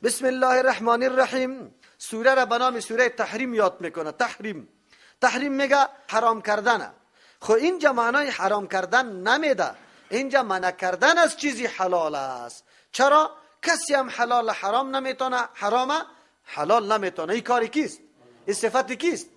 بسم الله الرحمن الرحیم. سوره را به نام سوره تحریم یاد میکنه. تحریم، تحریم میگه حرام کردن. خب اینجا معنای حرام کردن نمیده، اینجا منع کردن از چیزی حلال است. چرا؟ کسی هم حلال حرام نمیتونه، حرام حلال نمیتونه. این کاری کیست؟ این صفت کیست؟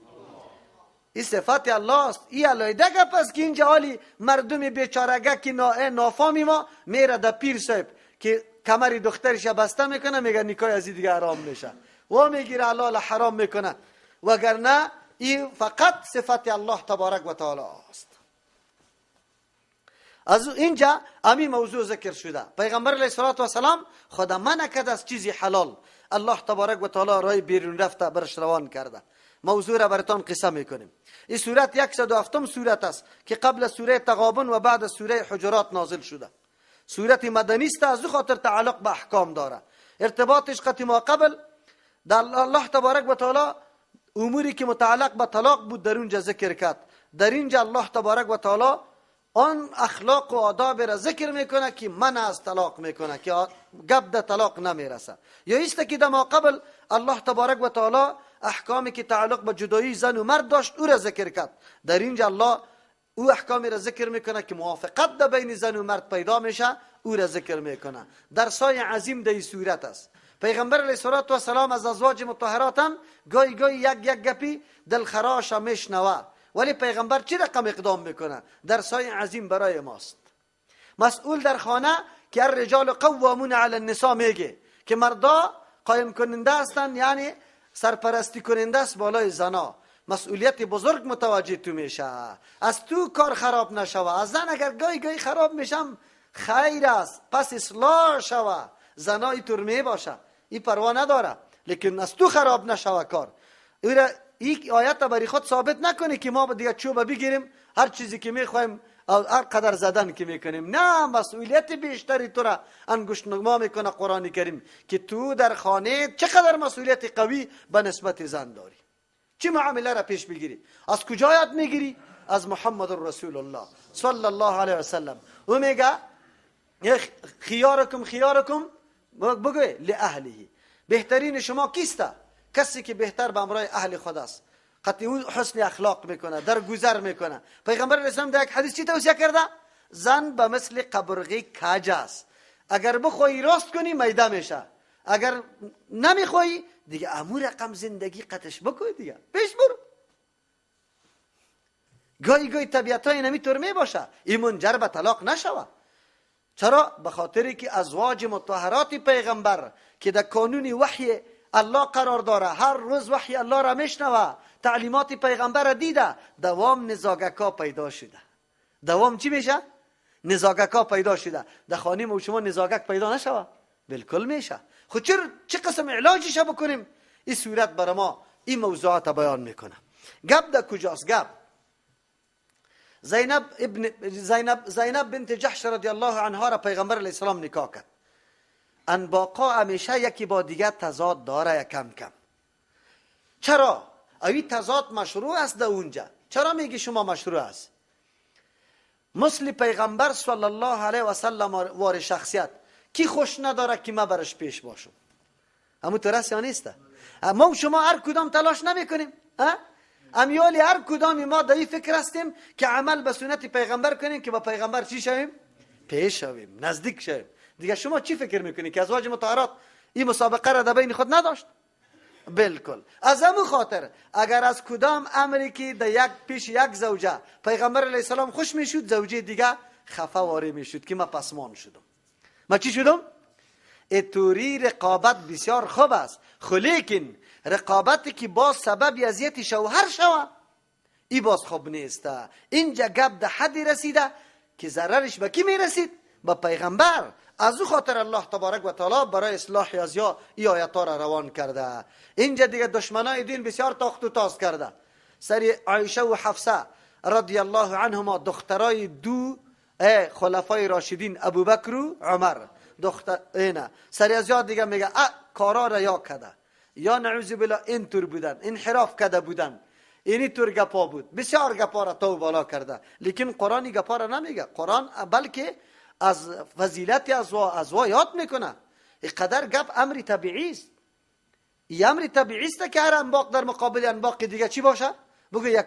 این صفت الله است. این علیده گپ است که اینجا حالی مردم بیچارگه که نافامی ما میره در پیر صاحب که کمر دخترش بسته میکنه، میگه نکاح از دیگه حرام میشه و میگیره حلال حرام میکنه. وگرنه این فقط صفت الله تبارک و تعالی است. از اینجا امی موضوع ذکر شده. پیغمبر علیه الصلاة والسلام خدا منع کرد از چیزی حلال، الله تبارک و تعالی رای بیرون رفته برش روان کرده. موضوع را براتان قصه میکنیم. این سورت 107 سورت است که قبل سوره تغابن و بعد سوره حجرات نازل شده. سورت مدنی است، از خاطر تعلق به احکام داره. ارتباطش قطع ما قبل در الله تبارک و تعالی اموری که متعلق به طلاق بود در اونجا ذکر کرد. در اینجا الله تبارک و تعالی آن اخلاق و آداب را ذکر میکنه که من از طلاق میکنه که گپ در طلاق نمیرسه. یا ایست که در ما قبل الله تبارک و تعالی احکامی که تعلق به جدایی زن و مرد داشت او را ذکر کرد. در اینجا الله او احکامی را ذکر میکنه که موافقت در بین زن و مرد پیدا میشه، او را ذکر میکنه. درسای عظیم در این صورت است. پیغمبر علیه الصلاة والسلام از ازواج مطهرات هم گاهی گاهی یک یک گپی دلخراش میشنوه، ولی پیغمبر چی رقم اقدام میکنه؟ درسای عظیم برای ماست. مسئول در خانه که الرجال قوامون علی النساء میگه که مردا قایم کننده هستند، یعنی سرپرستی کننده است بالای زنا. مسئولیت بزرگ متوجه تو میشه، از تو کار خراب نشوه. از زن اگر گاهی گاهی خراب میشم خیر است، پس اصلاح شوه. زنای تور می باشه، این پروا نداره، لیکن از تو خراب نشوه کار. این آیت برای خود ثابت نکنی که ما دیگه چوب بگیریم هر چیزی که میخوایم هر قدر زدن که میکنیم. نه، مسئولیت بیشتری تو را انگشت نما میکنه قرآن کریم که تو در خانه چقدر مسئولیت قوی به نسبت زن داری، چه معامله را پیش بگیری. از کجا یاد میگیری؟ از محمد رسول الله صلی الله علیه وسلم. او میگه خیارکم خیارکم بگوی لأهله، بهترین شما کیسته؟ کسی که بهتر به امرای اهل خود است. قطعی او حسن اخلاق میکنه، در گذر میکنه. پیغمبر علیه السلام در یک حدیث چی توصیه کرده؟ زن به مثل قبرغی کج است، اگر بخوای راست کنی میده میشه، اگر نمیخوای دیگه امو رقم زندگی قطش بکن دیگه پیش برو. گاهی گاهی طبیعت های نمیطور میباشه، این منجر به طلاق نشوه. چرا؟ به خاطری که ازواج مطهرات پیغمبر که در کانون وحی الله قرار داره، هر روز وحی الله را میشنوه، تعلیمات پیغمبر را دیده، دوام نزاگکا پیدا شده. دوام چی میشه؟ نزاگکا پیدا شده. در خانه ما شما نزاگک پیدا نشوه؟ بالکل میشه. خب چه قسم علاجش بکنیم؟ این صورت برای ما این موضوعات بیان میکنه. گپ در کجاست؟ گپ زینب بنت جحش رضی الله عنها را پیغمبر علیه السلام نکاح کرد. انباقا همیشه یکی با دیگر تضاد داره کم کم. چرا؟ اوی تضاد مشروع است در اونجا. چرا میگی شما مشروع است؟ مثل پیغمبر صلی الله علیه و سلم وار شخصیت کی خوش نداره که ما برش پیش باشم؟ همون ترس یا نیست؟ ما و شما هر کدام تلاش نمیکنیم، امیالی هر کدام ما در این فکر هستیم که عمل به سنت پیغمبر کنیم که با پیغمبر چی شویم؟ پیش شویم، نزدیک شویم. دیگه شما چی فکر میکنی که ازواج مطهرات این مسابقه را در بین خود نداشت؟ بالکل. از همون خاطر اگر از کدام امری که در یک پیش یک زوجه پیغمبر علیه السلام خوش میشد، زوجه دیگه خفه واری میشد که ما پسمان شدم. ما چی شدم؟ اتوری رقابت بسیار خوب است، لیکن رقابتی که باز سبب اذیت شوهر شوه ای باز خوب نیست. اینجا گپ در حدی رسیده که ضررش به کی میرسید؟ به پیغمبر. از او خاطر الله تبارک و تعالی برای اصلاح از یا ای آیات را روان کرده. اینجا دیگه دشمنای دین بسیار تاخت و تاز کرده. سر عایشه و حفصه رضی الله عنهما، دخترای دو خلفای راشدین ابوبکر و عمر، دختر اینا سر از یاد دیگه میگه کارا را یا کده یا نعوذ بالله این طور بودن، انحراف کده بودن، اینی طور گپا بود، بسیار گپا را تو بالا کرده. لیکن قرآن گپا را نمیگه. قرآن بلکه از فضیلت ازوا یاد میکنه. اینقدر گپ امر طبیعی است. این امر طبیعی است که هر انباق در مقابل انباق دیگه چی باشه؟ بگو یک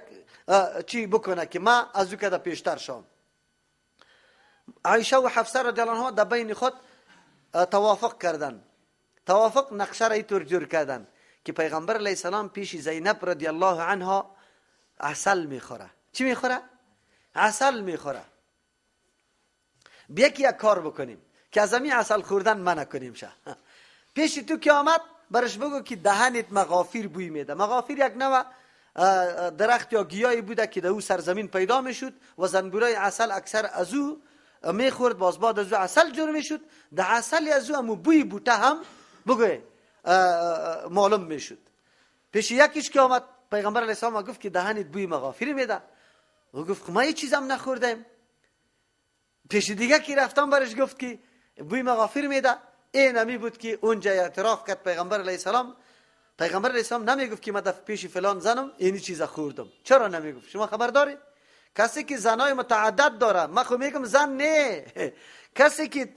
چی بکنه که ما از او کده پیشتر شام. عایشه و حفصه رضی الله عنها در بین خود توافق کردن. توافق نقشه را اینطور جور کردن که پیغمبر علیه السلام پیش زینب رضی الله عنها عسل میخوره. چی میخوره؟ عسل میخوره. بیا که یک کار بکنیم که از همین عسل خوردن منع کنیم شه. پیش تو که آمد برش بگو که دهنت مغافیر بوی میده. مغافیر یک نوع درخت یا گیاهی بوده که در او سرزمین پیدا میشد و زنبورای عسل اکثر از او میخورد، باز بعد از او عسل جور میشد. در عسل از او همو بوی بوته هم بگو معلوم میشد. پیش یکیش که آمد پیغمبر علیه السلام گفت که دهنت بوی مغافیر میده. او گفت ما هیچ چیزم نخوردیم. پیش دیگه که رفتم برش گفت که بوی مغافیر میده. این همی بود که اونجا اعتراف کرد پیغمبر علیه السلام. پیغمبر علیه السلام نمیگفت که من در پیش فلان زنم اینی چیز خوردم. چرا نمیگفت؟ شما خبر داری؟ کسی که زنای متعدد داره، من خو میگم زن نه، کسی که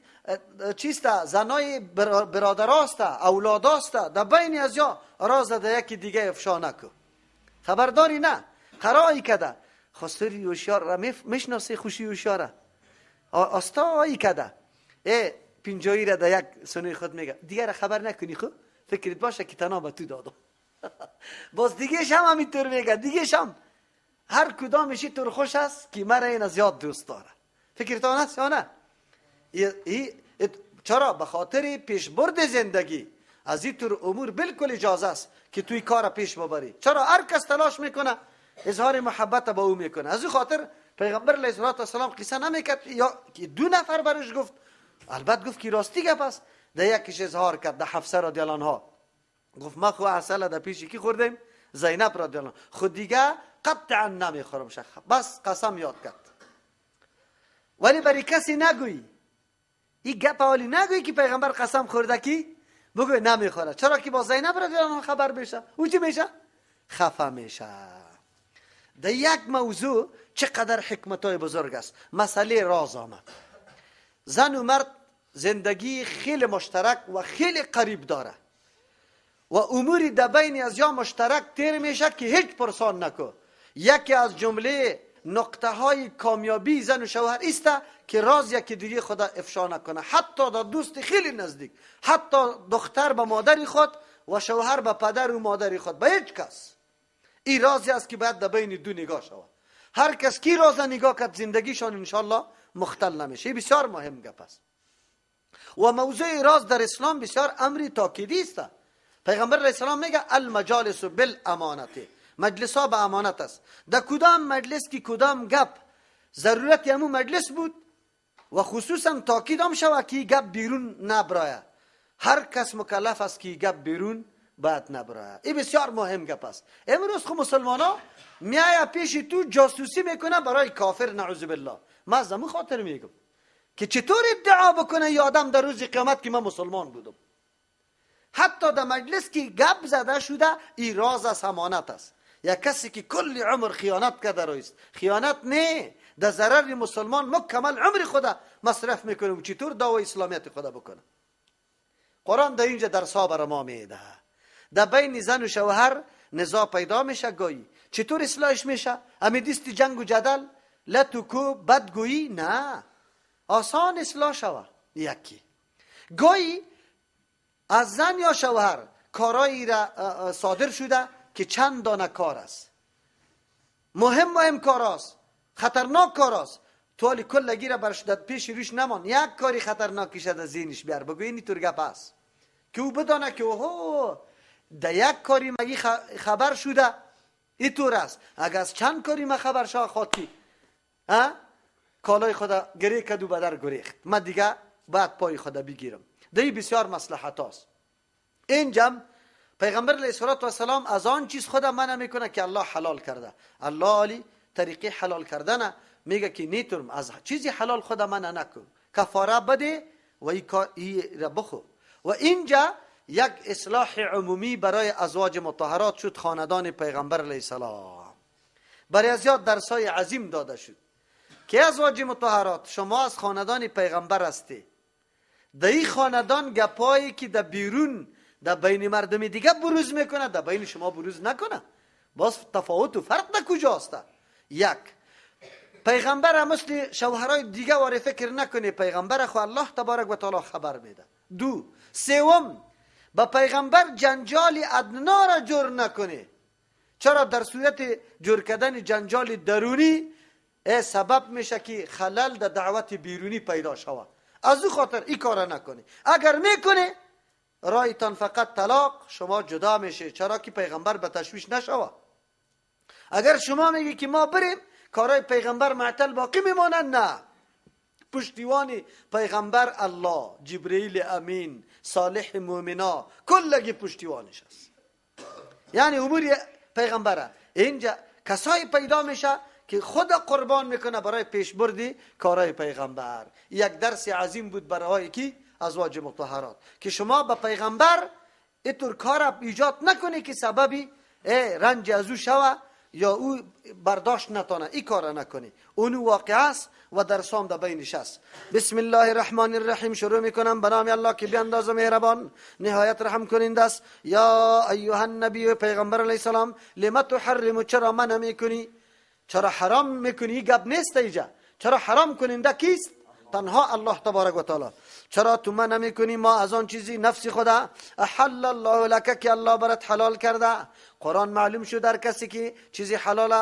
چیست زنای برادراست، اولاداست، در بین از یا راز در یکی دیگه افشا نکو. خبرداری نه، قرایی کده خسری هوشیار را میشناسی، خوشی هوشیاره آستایی کده ای پینجایی را در یک سنوی خود میگه دیگه را خبر نکنی، خو فکرت باشه که تنها به تو دادم. باز دیگه هم همینطور میگه، دیگه هم هر کدامش طور خوش است که مرا این زیاد دوست داره. فکرتان است یا نه؟ چرا؟ به خاطر پیشبرد زندگی از این طور امور بالکل اجازه است که توی کار پیش ببری. چرا؟ هر کس تلاش میکنه اظهار محبت با او میکنه. از این خاطر پیغمبر علیه السلام قصه نمیکرد یا دو نفر برش گفت، البته گفت که راستی گپ است. در یکیش اظهار کرد، در حفصه رضی الله عنها گفت ما خو عسل در پیش کی خوردیم؟ زینب رضی الله عنها. خود دیگه قطعا نمیخورم شخ، بس قسم یاد کرد. ولی برای کسی نگویی این گپ، اولی نگویی که پیغمبر قسم خورده کی بگوی نمیخوره. چرا که با زینب رضی الله عنها خبر بشه او چی میشه؟ خفه میشه. در یک موضوع چقدر حکمت های بزرگ است. مسئله راز آمد. زن و مرد زندگی خیلی مشترک و خیلی قریب داره و اموری در بین از یا مشترک تیر میشه که هیچ پرسان نکو. یکی از جمله نقطه های کامیابی زن و شوهر است که راز یکی دیگه خدا افشا نکنه، حتی در دوست خیلی نزدیک، حتی دختر به مادر خود و شوهر به پدر و مادر خود، به هیچ کس. این رازی است که باید در بین دو نگاه شود. هر کس کی راز نگاه کرد زندگیشان انشالله مختل نمیشه. این بسیار مهم گپ است. و موضوع راز در اسلام بسیار امری تاکیدی است. پیغمبر علیه السلام میگه المجالس بالامانت، مجلس ها به امانت است. در کدام مجلس که کدام گپ ضرورت همون مجلس بود و خصوصا تاکید هم شود که گپ بیرون نبرایه، هر کس مکلف است که گپ بیرون باید نبرایه. این بسیار مهم گپ است. امروز خو مسلمان ها میایه پیش تو جاسوسی میکنه برای کافر، نعوذ بالله. من از همون خاطر میگم که چطور ادعا بکنه یه آدم در روز قیامت که من مسلمان بودم. حتی در مجلس که گپ زده شده این راز از امانت است. یا کسی که کل عمر خیانت کرده رایست، خیانت نه، در ضرر مسلمان مکمل عمر خدا مصرف میکنه و چطور دعوی اسلامیت خدا بکنه. قرآن در اینجا درس ها بر ما میده. در بین زن و شوهر نزاع پیدا میشه گاهی، چطور اصلاحش میشه؟ امی دیست جنگ و جدل، لتوکو بدگویی، نه، آسان اصلاح شوه. یکی گاهی از زن یا شوهر کارایی را صادر شده که چند دانه کار است، مهم مهم کار است، خطرناک کار است، تو کلگی را برش پیش روش نمان، یک کاری خطرناکی شده ذهنش بیار، بگو این طور گپ است که او بدانه که اوه در یک کاری مگی خبر شده اینطور است. اگر از چند کاری ما خبر شده خاطی ها کالای خدا گره کد و بدر گریخت، من دیگه بعد پای خدا بگیرم. در بسیار مصلحت هاست. اینجا پیغمبر علیه السلام از آن چیز خدا منع میکنه که الله حلال کرده. الله علی طریقه حلال کردن میگه که نیترم از چیزی حلال خدا منع نکن، کفاره بده و ای را بخو. و اینجا یک اصلاح عمومی برای ازواج مطهرات شد، خاندان پیغمبر علیه السلام. برای از یاد درسای عظیم داده شد که ازواج مطهرات شما از خاندان پیغمبر هستی، در این خاندان گپایی که در بیرون در بین مردم دیگه بروز میکنه در بین شما بروز نکنه. باز تفاوت و فرق در کجاست؟ یک، پیغمبر مثل شوهرای دیگه واره فکر نکنه، پیغمبر خو الله تبارک و تعالی خبر میده. دو، سوم، با پیغمبر جنجال ادنا را جور نکنه. چرا؟ در صورت جور کردن جنجال درونی سبب میشه که خلل در دعوت بیرونی پیدا شود. از او خاطر این کار نکنه. اگر میکنه رایتان فقط طلاق، شما جدا میشه. چرا که پیغمبر به تشویش نشوه. اگر شما میگی که ما بریم کارای پیغمبر معطل باقی میمانند، نه، پشتیوان پیغمبر الله، جبرئیل امین، صالح مؤمنا، کلگی پشتیوانش است. یعنی امور پیغمبره. اینجا کسایی پیدا میشه که خدا قربان میکنه برای پیشبردی کارای پیغمبر. یک درس عظیم بود برای کی؟ ازواج مطهرات، که شما به پیغمبر اینطور کار ایجاد نکنی که سببی رنج از او شوه یا او برداشت نتانه. این کار نکنی. اونو واقع است و درسام در بینش است. بسم الله الرحمن الرحیم. شروع میکنم به نام الله که بیانداز مهربان نهایت رحم کننده است. یا ایها النبی، پیغمبر علیه السلام، لم تحرم، چرا منع میکنی؟ چرا حرام میکنی؟ گپ نیست اینجا. چرا حرام کننده کیست؟ تنها الله تبارک و تعالی. چرا تو منع میکنی ما از آن چیزی نفس خدا احل الله لک، که الله برات حلال کرده؟ قرآن معلوم شد در کسی که چیزی حلال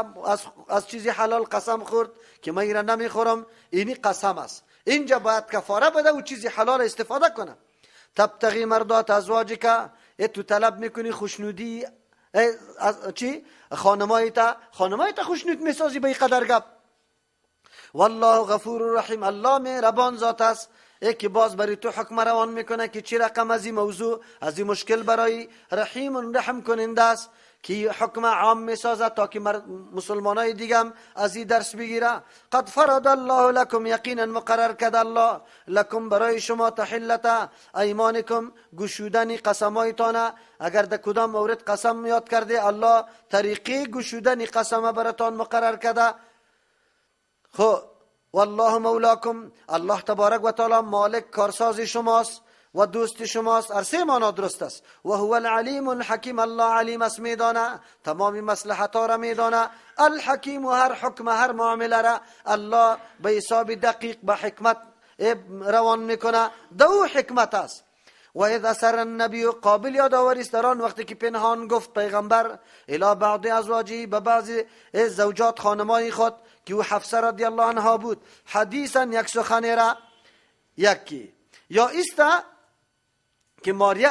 از چیزی حلال قسم خورد که من ایرا نمیخورم، اینی قسم است. اینجا باید کفاره بده و چیزی حلال استفاده کنه. تبتغی مرضات ازواجک، تو طلب میکنی خوشنودی از چی؟ خانمایت، خانمایت خوشنود میسازی به این قدر گپ. والله غفور رحیم، الله مهربان ذات است که باز برای تو حکم روان میکنه که چی رقم از این موضوع از این مشکل برای رحیم رحم کننده است که حکم عام میسازد تا که مسلمانای دیگه هم از این درس بگیره. قد فرض الله لکم، یقینا مقرر کرد الله لکم برای شما تحلت ایمانکم، گشودن قسمایتان. اگر در کدام مورد قسم یاد کرده الله طریقی گشودن قسم براتان مقرر کرده. خب والله مولاکم، الله تبارک و تعالی مالک کارساز شماست و دوست شماست. هر سه معنا درست است. و هو العلیم الحکیم، الله علیم است، میدانه تمام مصلحت ها را میدانه. الحکیم، هر حکم هر معامله را الله به حساب دقیق به حکمت روان میکنه. دو حکمت است. و اذا سر النبی، قابل یادآوری است در آن وقتی که پنهان گفت پیغمبر الی بعض ازواجه، به بعضی زوجات خانمای خود که او حفصه رضی الله عنها بود، حدیثا یک سخنی را یکی یا ایستا که ماریا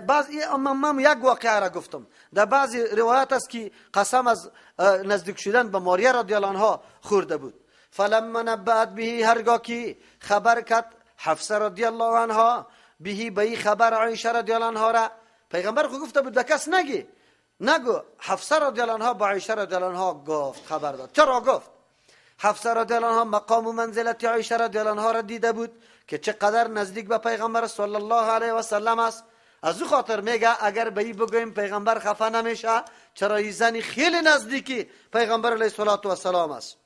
بعضی من یک واقعه را گفتم. در بعضی روایت است که قسم از نزدیک شدن به ماریا رضی الله عنها خورده بود. فلما نبأت به، هرگاه که خبر کرد حفصه رضی الله عنها بهی به خبر عایشه رضی الله عنها را، پیغمبر خو گفته بود کس نگی نگو. حفصه رضی الله عنها با عایشه رضی الله عنها گفت، خبر داد. چرا گفت؟ حفصه رضی الله عنها مقام و منزلت عایشه رضی الله عنها را دیده بود که چقدر نزدیک به پیغمبر صلی الله علیه و سلم است. از او خاطر میگه اگر به این بگویم پیغمبر خفه نمیشه، چرا این زنی خیلی نزدیکی پیغمبر علیه الصلاة و السلام است.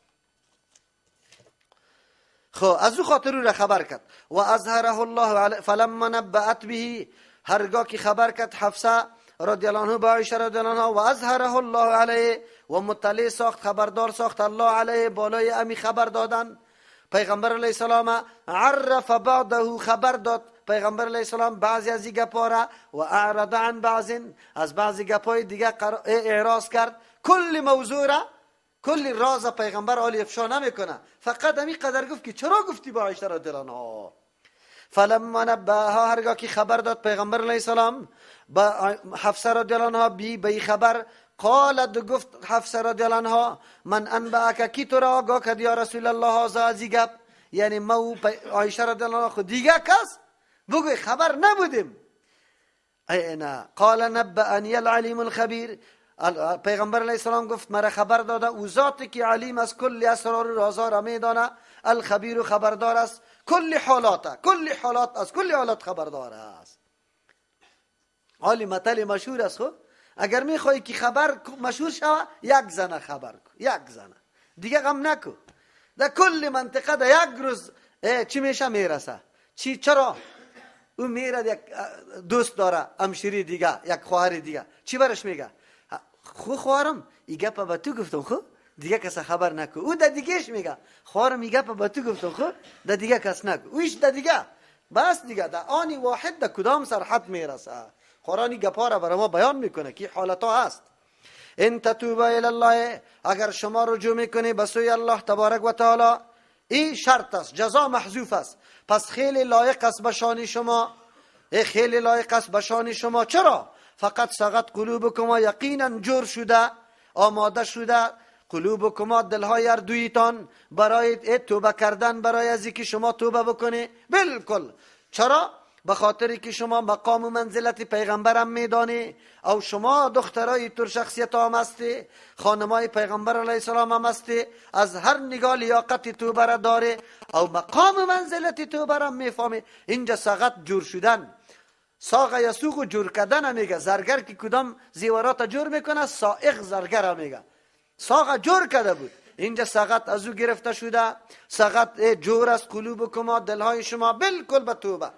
خب از او خاطر او را خبر کرد. و اظهره الله علیه فلما نبأت به، هرگاه که خبر کرد حفصه رضی الله عنها به عایشه رضی الله عنها، و اظهره الله علیه، و مطلع ساخت، خبردار ساخت الله علیه بالای امی خبر دادن پیغمبر علیه السلام. عرف بعضه، خبر داد پیغمبر علیه السلام بعضی از این گپا را، و اعرض عن بعض، از بعضی گپای دیگه اعراض کرد. کل موضوع را، کل راز پیغمبر علی افشا نمیکنه، فقط همی قدر گفت که چرا گفتی با عایشه رضی الله عنها. فلما نبأها، هرگاه که خبر داد پیغمبر علیه السلام با حفصه رضی الله عنها به خبر، قالت، گفت حفصه رضی الله عنها من انبأک، کی تو را آگاه کرد یا رسول الله هذا از این گپ؟ یعنی ما و عایشه رضی الله عنها خود دیگه کس بگوی خبر نبودیم. اینا قال نبأنی العلیم الخبیر، پیغمبر علیه السلام گفت مرا خبر داده او ذاتی که علیم از کل اسرار رازا را میدانه، الخبیر خبردار است، کل حالات، کل حالات، از کل حالات خبردار است. حالی متل مشهور است. خب اگر میخوای که خبر مشهور شوه یک زنه خبر کو، یک زنه دیگه غم نکو، در کل منطقه در یک روز چی میشه میرسه. چی؟ چرا؟ او میره یک دوست داره، امشری دیگه، یک خواهر دیگه، چی برش میگه؟ خو خواهرم ای گپ به تو گفتم، خو دیگه کس خبر نکو. او د دیگهش میگه خواهرم ای گپ به تو گفتم، خو د دیگه کس نکو. اوش د دیگه بس دیگه در آنی واحد در کدام سرحد میرسه. قرآن گپا را برای ما بیان میکنه که حالتا هست. ان تتوبا الی الله، اگر شما رجوع میکنی به سوی الله تبارک و تعالی، این شرط است، جزا محذوف است، پس خیلی لایق است به شان شما، خیلی لایق است به شان شما. چرا؟ فقط سقط قلوبکما، یقینا جور شده، آماده شده قلوبکما، دلهای هر دویتان برای توبه کردن، برای از اینکه شما توبه بکنی بالکل. چرا؟ به خاطر که شما مقام و منزلت پیغمبرم میدانی، او شما دخترای تر شخصیت هم هستی، خانمای پیغمبر علیه السلام هم هستی، از هر نگاه لیاقت توبه را داره، او مقام و منزلت توبه را میفهمی. اینجا سقط جور شدن، ساق یسوق و جور کردن میگه. زرگر که کدام زیورات جور میکنه، سائق زرگر میگه. ساق جور کرده بود، اینجا سقط از او گرفته شده، سقط جور از قلوبکما، دلهای شما بالکل به توبه.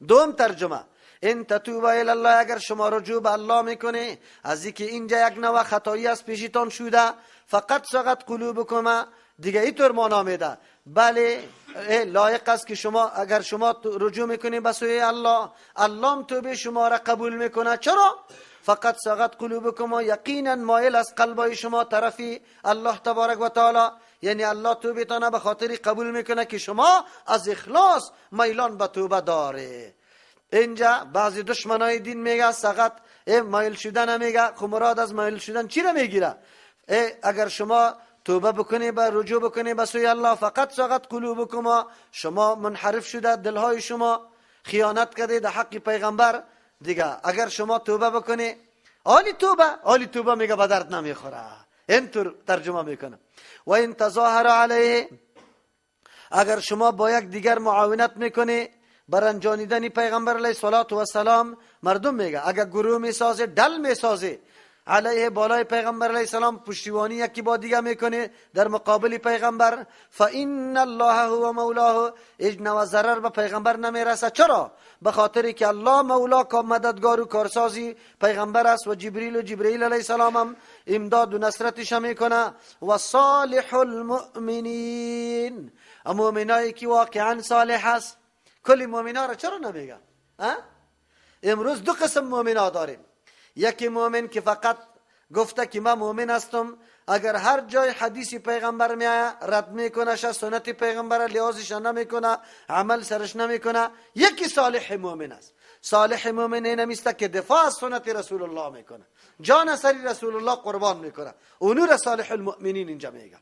دوم ترجمه ان تتوبا الی الله، اگر شما رجوع به الله میکنه، از اینکه اینجا یک نوع خطایی از پیشتان شده، فقط سقط قلوبکما، دیگه اینطور معنا میده. بله لایق است که شما اگر شما رجوع میکنی به سوی الله، الله توبه شما را قبول میکنه. چرا؟ فقط سقط قلوبکما، یقینا مایل است قلبای شما طرفی الله تبارک و تعالی، یعنی الله توبه تانه به خاطر قبول میکنه که شما از اخلاص میلان به توبه داره. اینجا بعضی دشمنای دین میگه سقط مایل شدن میگه، خب مراد از مایل شدن چی را میگیره؟ اگر شما توبه بکنی، به رجوع بکنی به سوی الله، فقط سقط قلوبکما، شما منحرف شده دلهای شما، خیانت کرده در حق پیغمبر دیگه. اگر شما توبه بکنی، عالی توبه، عالی توبه میگه به درد نمیخوره، اینطور ترجمه میکنه. و این تظاهر علیه، اگر شما با یک دیگر معاونت میکنی برانجانیدن پیغمبر علیه الصلاة والسلام، مردم میگه اگر گروه میسازه، دل میسازه علیه بالای پیغمبر علیه السلام، پشتیبانی یکی با دیگه میکنه در مقابل پیغمبر، فان الله هو مولاه، هیچ نوع ضرر به پیغمبر نمیرسه. چرا؟ به خاطر که الله مولا که مددگار و کارسازی پیغمبر است، و جبریل و جبرئیل علیه السلام هم امداد و نصرتش میکنه، و صالح المؤمنین، مؤمنایی که واقعا صالح است. کل مؤمنا را چرا نمیگه؟ امروز دو قسم مؤمنا داریم. یکی مؤمن که فقط گفته که من مؤمن هستم، اگر هر جای حدیث پیغمبر میایه رد میکنه، سنت پیغمبر لحاظش نمیکنه، عمل سرش نمیکنه. یکی صالح مؤمن است. صالح مؤمن این است که دفاع از سنت رسول الله میکنه، جان سری رسول الله قربان میکنه، اونو را صالح المؤمنین اینجا میگه.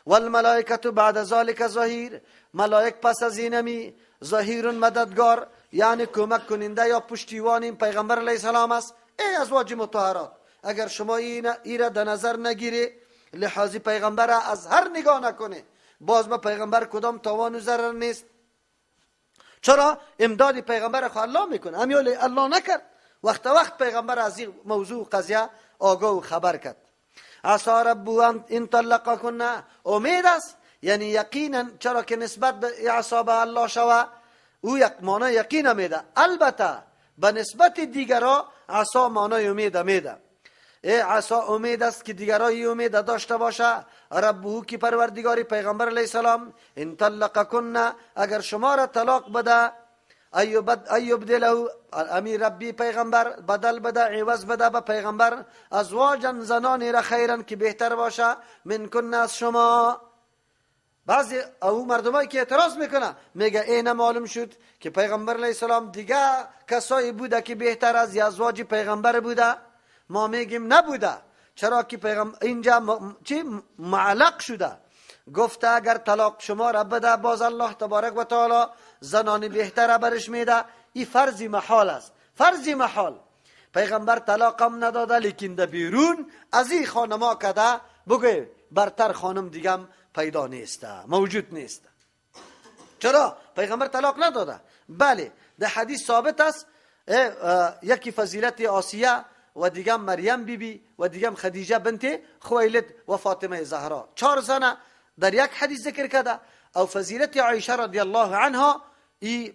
والملائکه بعد ذلك ظهیر، ملائک پس از اینمی ظهیر مددگار، یعنی کمک کننده یا پشتیوان پیغمبر علیه السلام است. ای ازواج مطهرات، اگر شما این را در نظر نگیری، لحاظ پیغمبر از هر نگاه نکنه، باز به پیغمبر کدام تاوان و ضرر نیست. چرا؟ امداد پیغمبر خو الله میکنه، امیال الله نکرد، وقت وقت پیغمبر از این موضوع قضیه آگاه و خبر کرد. عسى ربه ان طلقکن، امید است، یعنی یقینا، چرا که نسبت به عصا به الله شوه، او یک معنی یقین میده. البته به نسبت دیگرا عصا معنای امید میده. ای عصا امید است که دیگرای امید داشته باشه. ربه کی پروردگاری پیغمبر علیه السلام، ان طلقکن، اگر شما را طلاق بده، ایبدله، امیر ربی پیغمبر بدل بده، عوض بده به پیغمبر، ازواجا زنانی را خیرا که بهتر باشه، منکن از شما. بعضی او مردمایی که اعتراض میکنه میگه اینه معلوم شد که پیغمبر علیه السلام دیگه کسایی بوده که بهتر از ازواج پیغمبر بوده. ما میگیم نبوده، چرا که پیغمبر اینجا چی معلق شده، گفته اگر طلاق شما را بده باز الله تبارک و تعالی زنان بهتر برش میده. این فرض محال است، فرض محال. پیغمبر طلاق هم نداده، لیکن ده بیرون از این خانما کده بگه برتر خانم دیگم پیدا نیست، موجود نیست. چرا؟ پیغمبر طلاق نداده. بله ده حدیث ثابت است، یکی فضیلت آسیه و دیگم مریم بی بی و دیگم خدیجه بنت خویلد و فاطمه زهرا، 4 زنه در یک حدیث ذکر کرده. او فضیلت عایشه رضی الله عنها ای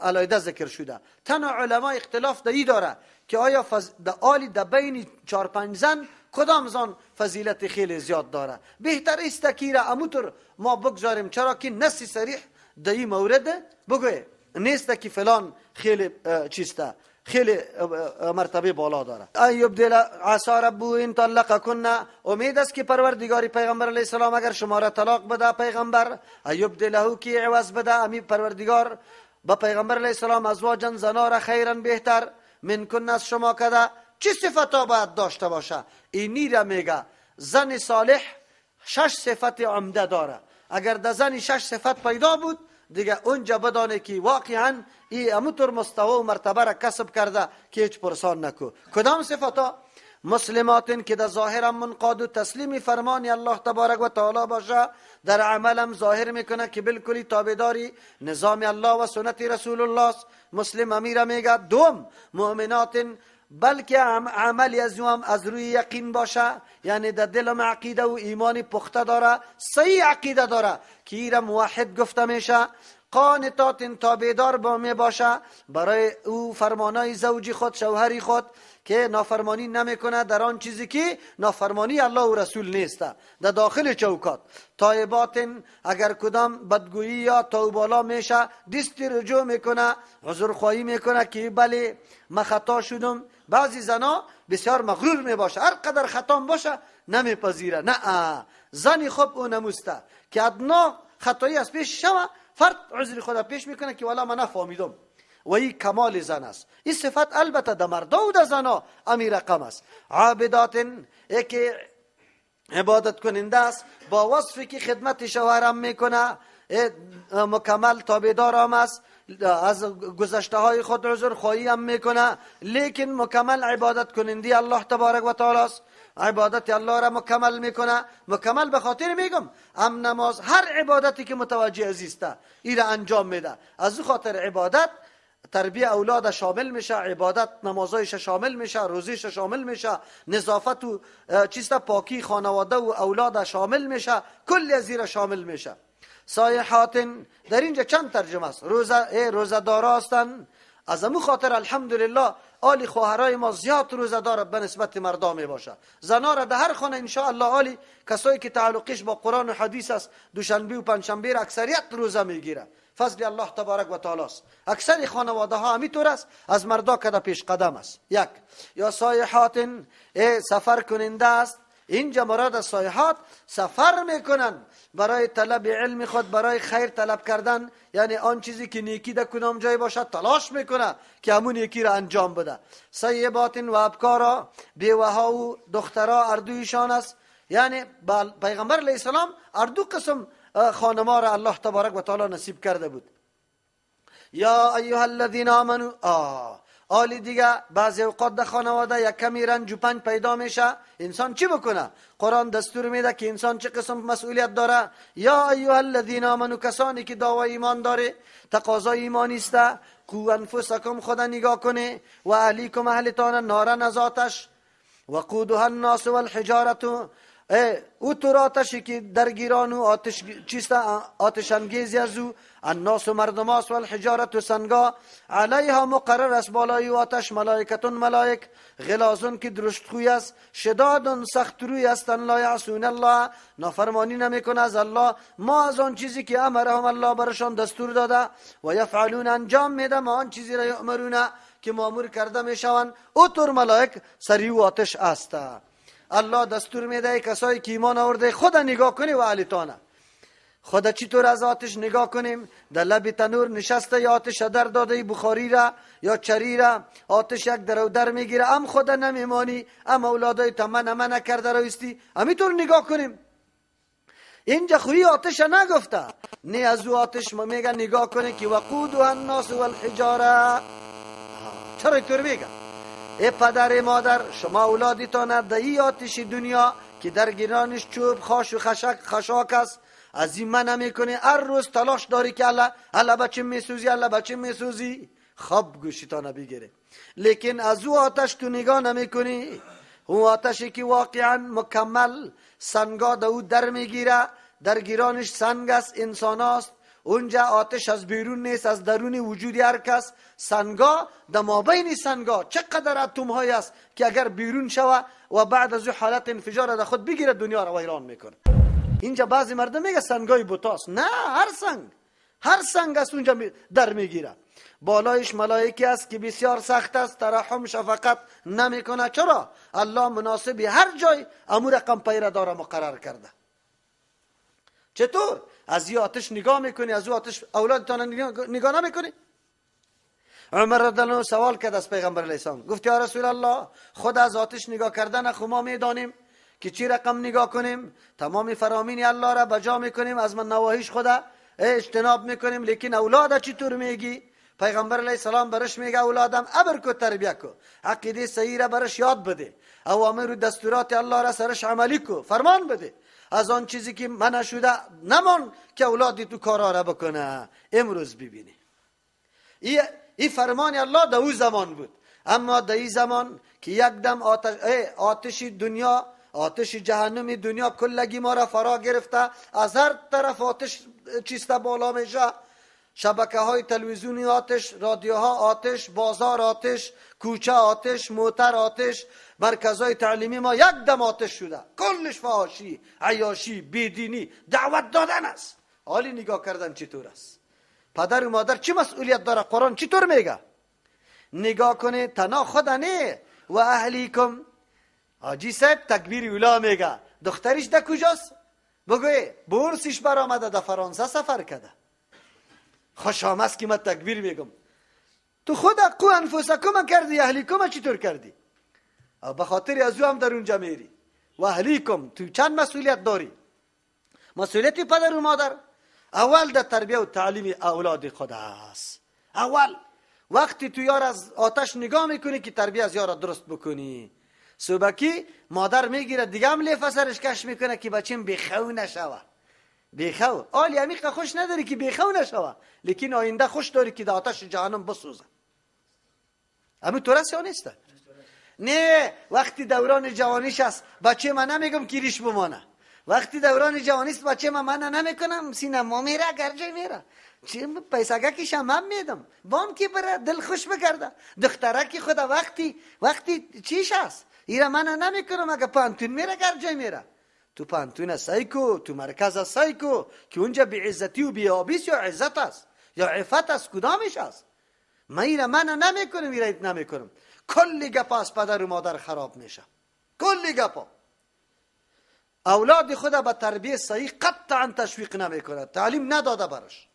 علایده ذکر شده. تنها علما اختلاف در ای داره که آیا در آلی در بین 4-5 زن کدام زن فضیلت خیلی زیاد داره. بهتر است که را اموتر ما بگذاریم، چرا که نص صریح در این مورد بگوی نیست که فلان خیلی چیسته، خیلی مرتبه بالا داره. ایبدل عسی ربه ان طلقکن، امید است که پروردگاری پیغمبر علیه السلام اگر شما را طلاق بده پیغمبر، ایبدله که عوض بده امی پروردگار با پیغمبر علیه السلام ازواجا زنا را خیرا بهتر منکن از شما کده. چه صفتا باید داشته باشه؟ اینی را میگه زن صالح 6 صفت عمده داره. اگر در زن 6 صفت پیدا بود دیگه اونجا بدانه که واقعا ای اموتر مستوى و مرتبه را کسب کرده که هیچ پرسان نکو. کدام صفتا؟ مسلمات که در ظاهرم منقاد و تسلیم فرمان الله تبارک و تعالی باشه، در عملم ظاهر میکنه که بالکلی تابعداری نظام الله و سنت رسول الله است. مسلم امیره میگه. دوم مؤمنات، بلکه عمل از هم از روی یقین باشه، یعنی در دلم عقیده و ایمان پخته داره، صحیح عقیده داره که ایره موحد گفته میشه. قانتات تابعدار با می باشه برای او فرمانای زوجی خود، شوهری خود، که نافرمانی نمیکنه در آن چیزی که نافرمانی الله و رسول نیست در داخل چوکات. تایبات، اگر کدام بدگویی یا توبالا میشه دست رجوع میکنه، عذرخواهی میکنه که بله من خطا شدم. بعضی زنا بسیار مغرور میباشه، هر قدر خطام باشه نمیپذیره. نه، زنی خوب او نموسته که ادنا خطایی از پیش شوه فرد عذر خدا پیش میکنه که والا من نفهمیدم، و این کمال زن است. این صفت البته در مردا و در زنا امی رقم است. عابدات، یکی عبادت کننده است با وصفی که خدمت شوهرم میکنه، مکمل تابعدار هم است، از گذشته های خود عذر خواهی هم میکنه، لیکن مکمل عبادت کننده الله تبارک و تعالی است. عبادت الله را مکمل میکنه. مکمل به خاطر میگم ام نماز، هر عبادتی که متوجه عزیزته ای را انجام میده. از خاطر عبادت تربیه اولاد شامل میشه، عبادت نمازایش شامل میشه، روزیش شامل میشه، نظافت و چیست پاکی خانواده و اولاد شامل میشه، کل از را شامل میشه. سایحات، در اینجا چند ترجمه است. روزه دارا هستند. از امو خاطر الحمدلله آلی خواهرای ما زیاد روزه داره به نسبت مردا می باشه. زنا را در هر خانه ان شاء الله آلی کسایی که تعلقش با قرآن و حدیث است دوشنبه و پنجشنبه را اکثریت روزه میگیره. فضل الله تبارک و تعالی است. اکثر خانواده ها همینطور است، از مردا کده پیش قدم است. یک یا سایحات، سفر کننده است. اینجا مراد از سایحات سفر میکنن برای طلب علم خود، برای خیر طلب کردن، یعنی آن چیزی که نیکی در کدام جای باشد تلاش میکنه که همون نیکی را انجام بده. سیبات و ابکارا، بیوه ها و دخترها اردویشان است. یعنی پیغمبر علیه السلام اردو قسم خانما را الله تبارک و تعالی نصیب کرده بود. یا ایها الذین آمنوا، آلی دیگه بعضی اوقات در خانواده یک کمی رنج و پنج پیدا میشه، انسان چی بکنه؟ قرآن دستور میده که انسان چه قسم مسئولیت داره. یا ایها الذین آمنوا، کسانی که دعوای ایمان داره، تقاضای ایمانی است، قوا انفسکم، خدا نگاه کنه، و اهلیکم، اهلتان، نارن از آتش، وقودها الناس والحجاره، او تر آتشی که درگیران و آتش چیست، آتش انگیزی از او، الناس و مردم است، والحجاره و سنگا، علیها مقرر است بالای آتش ملائکتون ملائک، غلاظون که درشت خوی است، شداد سخت روی هستند، لا یعصون الله، نافرمانی نمیکنه از الله، ما از آن چیزی که امرهم الله برشان دستور داده، و یفعلون انجام میده ما آن چیزی را یؤمرون که مامور کرده میشوند، او تر ملائک سری و آتش است. الله دستور میده کسایی که ایمان آورده خدا نگاه کنی و اهلتانه. خدا چطور از آتش نگاه کنیم؟ در لب تنور نشسته یا آتش در داده بخاری را یا چری را، آتش یک در و در میگیره، ام خدا نمیمانی، ام اولادای تا من من نکرده رویستی، همینطور نگاه کنیم. اینجا خویی آتش نگفته، نه از او آتش میگه نگاه کنه که وقودها الناس والحجاره. چرا اینطور میگه؟ ای پدر مادر، شما اولادتان در ای آتش دنیا که در گیرانش چوب خاش و خشاک است، از این من نمیکنی، هر روز تلاش داری که الله الله بچه میسوزی، الله بچه میسوزی، خواب گوشتان بگیره. لیکن از او آتش تو نگاه نمیکنی، او آتشی که واقعا مکمل سنگا در او در میگیره، در گیرانش سنگ است، انسان است، اونجا آتش از بیرون نیست، از درون وجود هر کس. سنگا در مابین سنگا چقدر اتم های است که اگر بیرون شوه و بعد از او حالت انفجار در خود بگیره دنیا را ویران میکنه. اینجا بعضی مردم میگه سنگای بوتاست. نه، هر سنگ، هر سنگ است اونجا در میگیره. بالایش ملائکی است که بسیار سخت است، ترحم شفقت نمیکنه. چرا؟ الله مناسب هر جای امور رقم پیره داره مقرر کرده. چطور؟ از این آتش نگاه میکنی، از او آتش اولادتان نگاه نمیکنی؟ عمر رضی الله عنه سوال کرد از پیغمبر علیه السلام، گفت یا رسول الله، خود از آتش نگاه کردن خو ما میدانیم که چی رقم نگاه کنیم، تمام فرامین الله را بجا میکنیم، از من نواهیش خدا اجتناب میکنیم، لیکن اولاد چطور میگی؟ پیغمبر علیه السلام برش میگه اولادم ابر کو تربیه کو، عقیده صحیح را برش یاد بده، اوامر و دستورات الله را سرش عملی کو، فرمان بده، از آن چیزی که منع شده نمان که اولادی تو کارا را بکنه. امروز ببینی این فرمان الله در او زمان بود، اما در این زمان که یک دم آتش دنیا، آتش جهنم دنیا کلگی ما را فرا گرفته، از هر طرف آتش چیسته بالا میشه، شبکه های تلویزیونی آتش، رادیوها آتش، بازار آتش، کوچه آتش، موتر آتش، مرکزهای تعلیمی ما یک دم آتش شده، کلش فحاشی، عیاشی، بیدینی، دعوت دادن است. حالی نگاه کردن چطور است؟ پدر و مادر چه مسئولیت داره؟ قرآن چطور میگه؟ نگاه کنه تنها خود نه و اهلیکم. حاجی صاحب تکبیر اولا میگه، دختریش در کجاست؟ بگوی بورسش برآمده در فرانسه سفر کرده. خوش آمد که من تکبیر میگم. تو خود قو انفسکم کردی، اهلیکم چطور کردی؟ به خاطر از او هم در اونجا میری. و اهلیکم تو چند مسئولیت داری؟ مسئولیت پدر و مادر اول در تربیه و تعلیم اولاد خود است. اول وقتی تو یار از آتش نگاه میکنی که تربیه از یار درست بکنی. صبحکی مادر میگیره دیگه هم لیفه سرش کش میکنه که بچیم بیخو نشوه. بیخو آلی عمیق خوش نداری که بیخو نشوه، لیکن آینده خوش داری که در آتش جهنم بسوزه. اما تو رست یا نیست؟ نه، وقتی دوران جوانیش است بچه من نمیگم که ریش بمانه. وقتی دوران جوانی است بچه من نمیکنم سینما میره گرجه میره، چه پیسه کش هم میدم بام که بره دل خوش بکرده. دختره که خدا وقتی چیش است ایره من نمیکنم، اگه پانتون میره گرجه میره. تو پانتون سایکو، تو مرکز سایکو که اونجا بی عزتی و بی آبیس یا عزت است یا عفت است، کدامش است؟ من ایره من نمیکنم، ایره نمیکنم. کلی گپ از پدر و مادر خراب میشه، کلی گپا. اولاد خود به تربیه صحیح قطعا تشویق نمیکنه، تعلیم نداده برش.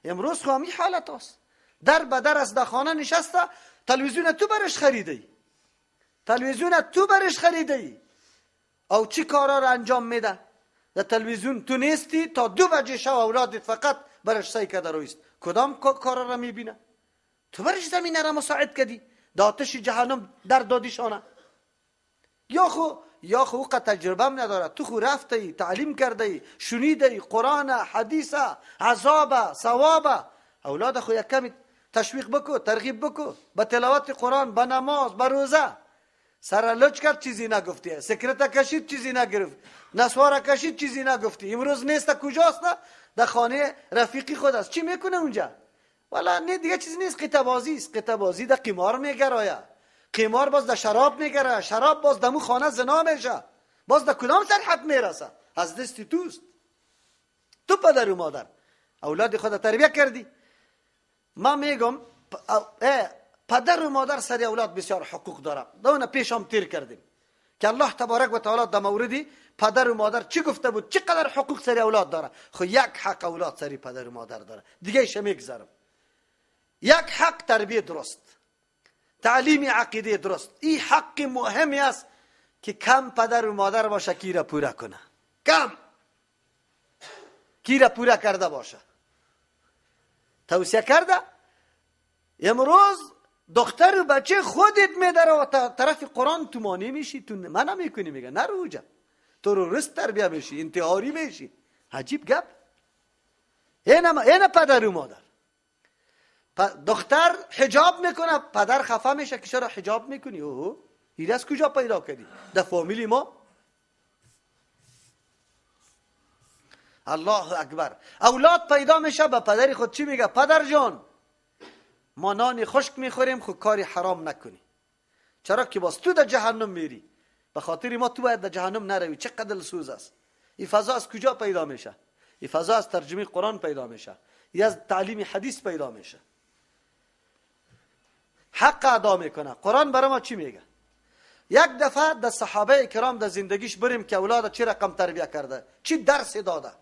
امروز خو همی حالت است، در به در از در خانه نشسته، تلویزیون تو برش خریده ای، تلویزیون تو برش خریده ای، او چی کارا را انجام میده در تلویزیون؟ تو نیستی تا 2 بجه شب اولادت فقط برش سعی کرده رویست. کدام کارا را میبینه؟ تو برش زمینه را مساعد کردی، در آتش جهنم در دادیشانه. یا خو اوقع تجربه هم نداره. تو خو رفته ای، تعلیم کرده ای، شنیده ای، قرآن، حدیث، عذاب، ثواب. اولاد خو یک کمی تشویق بکو، ترغیب بکو به تلاوت قرآن، به نماز، به روزه. سر لچ کرد چیزی نگفتی، سکرت کشید چیزی نگرفت، نسوار کشید چیزی نگفتی. امروز نیست، کجاست؟ در خانه رفیقی خود است. چی میکنه اونجا؟ والا نه دیگه چیزی نیست، قطعه بازی است. قطعه بازی در قمار میگرایه، قمار باز در شراب میگره، شراب باز در مو خانه زنا میشه، باز در کدام سرحد میرسه؟ از دست توست. تو پدر و مادر اولاد خود تربیه کردی. ما میگم پدر و مادر سر اولاد بسیار حقوق داره. دونه پیشم تیر کردیم که الله تبارک و تعالی در موردی پدر و مادر چی گفته بود، چقدر حقوق سر اولاد داره. خو یک حق اولاد سر پدر و مادر داره، دیگه ایش میگذرم. یک حق تربیه درست، تعلیم عقیده درست، این حق مهمی است که کم پدر و مادر باشه کی را پورا کنه، کم کی را پورا کرده باشه، توصیه کرده. امروز دختر و بچه خودت میداره و طرف قرآن تو مانی میشی، تو من نمیکنی، میگه نرو اونجا، تروریست تربیه میشی، انتحاری میشی. عجیب گپ. اینه پدر و مادر. دختر حجاب میکنه، پدر خفه میشه که چرا حجاب میکنی؟ اوه این از کجا پیدا کردی؟ در فامیلی ما. الله اکبر. اولاد پیدا میشه به پدر خود چی میگه؟ پدر جان ما نان خشک میخوریم، خو کاری حرام نکنی. چرا که باز تو در جهنم میری، به خاطر ما تو باید در جهنم نروی. چقدر دلسوز است. این فضا از کجا پیدا میشه؟ این فضا از ترجمه قرآن پیدا میشه، یا از تعلیم حدیث پیدا میشه. حق ادا میکنه. قرآن برای ما چی میگه؟ یک دفعه در صحابه کرام در زندگیش بریم که اولاد چه رقم تربیه کرده، چی درس داده.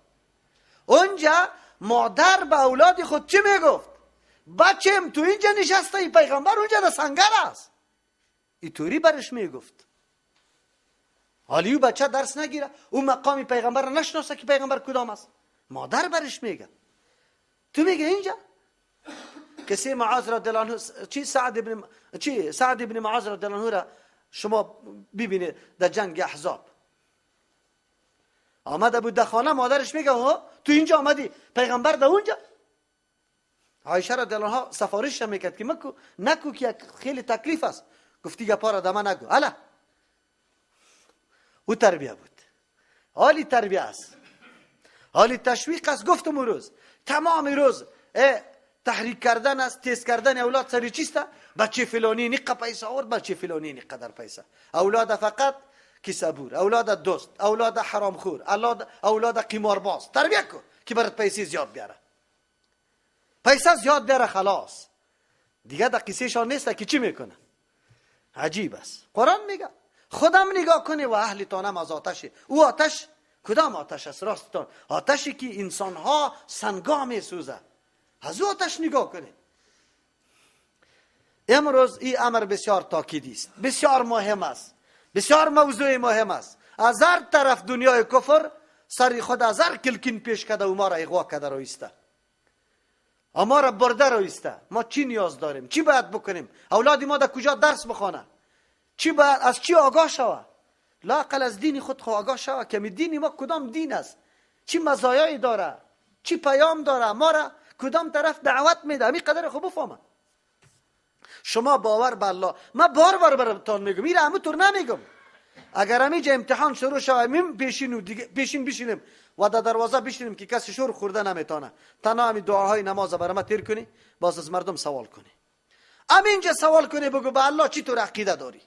اونجا مادر به اولاد خود چی میگفت؟ بچم تو اینجا نشسته، ای پیغمبر اونجا در سنگر است. اینطوری برش میگفت. حالی او بچه درس نگیره، او مقام پیغمبر را نشناسه که پیغمبر کدام است. مادر برش میگه. تو میگه اینجا کسی معاذ رضی الله عنه، چی سعد ابن معاذ رضی الله عنه را شما ببینید در جنگ احزاب آمده بود در خانه، مادرش میگه ها تو اینجا آمدی، پیغمبر در اونجا. عایشه رضی الله عنها سفارش میکرد که مکو نکو که خیلی تکلیف است. گفتی گپا را دمه نگو. الا او تربیه بود، حالی تربیه است، حالی تشویق است. گفتم روز تمام روز تحریک کردن است، تیز کردن اولاد سری چیست؟ بچه فلانی نقه پیسه آورد، بچه فلانی نقدر پیسه. اولاد فقط کیسه بور، اولاد دوست، اولاد حرامخور، اولاد قمارباز تربیه کن که برات پیسه زیاد بیاره. پیسه زیاد بیاره خلاص دیگه در قصهشان نیست که چی میکنه. عجیب است. قرآن میگه خودم نگاه کنی و اهل تانم از آتش. او آتش کدام آتش است؟ راستتان آتشی که انسانها سنگا میسوزه، از او آتش نگاه کنید. امروز این امر بسیار تاکیدی است، بسیار مهم است، بسیار موضوع مهم است. از هر طرف دنیای کفر سر خود از هر کلکین پیش کرده و ما را اغوا کرده رویسته، ما را برده رویسته. ما چی نیاز داریم؟ چی باید بکنیم؟ اولاد ما در کجا درس بخوانه؟ چی باید از چی آگاه شوه؟ لااقل از دین خود خو آگاه شوه که دین ما کدام دین است، چی مزایایی داره، چی پیام داره، ما را کدام طرف دعوت میده. همین قدر خوب بفهمه. شما باور به الله، من بار بار براتون میگم، میره همونطور نمیگم. اگر همینجا امتحان شروع شوه، میم پیشین و دیگه پیشین بشینیم و در دروازه بشینیم که کسی شور خورده نمیتونه، تنها همین دعاهای نماز برای ما تیر کنی، باز از مردم سوال کنی. همینجا سوال کنی، بگو به الله چی طور عقیده داری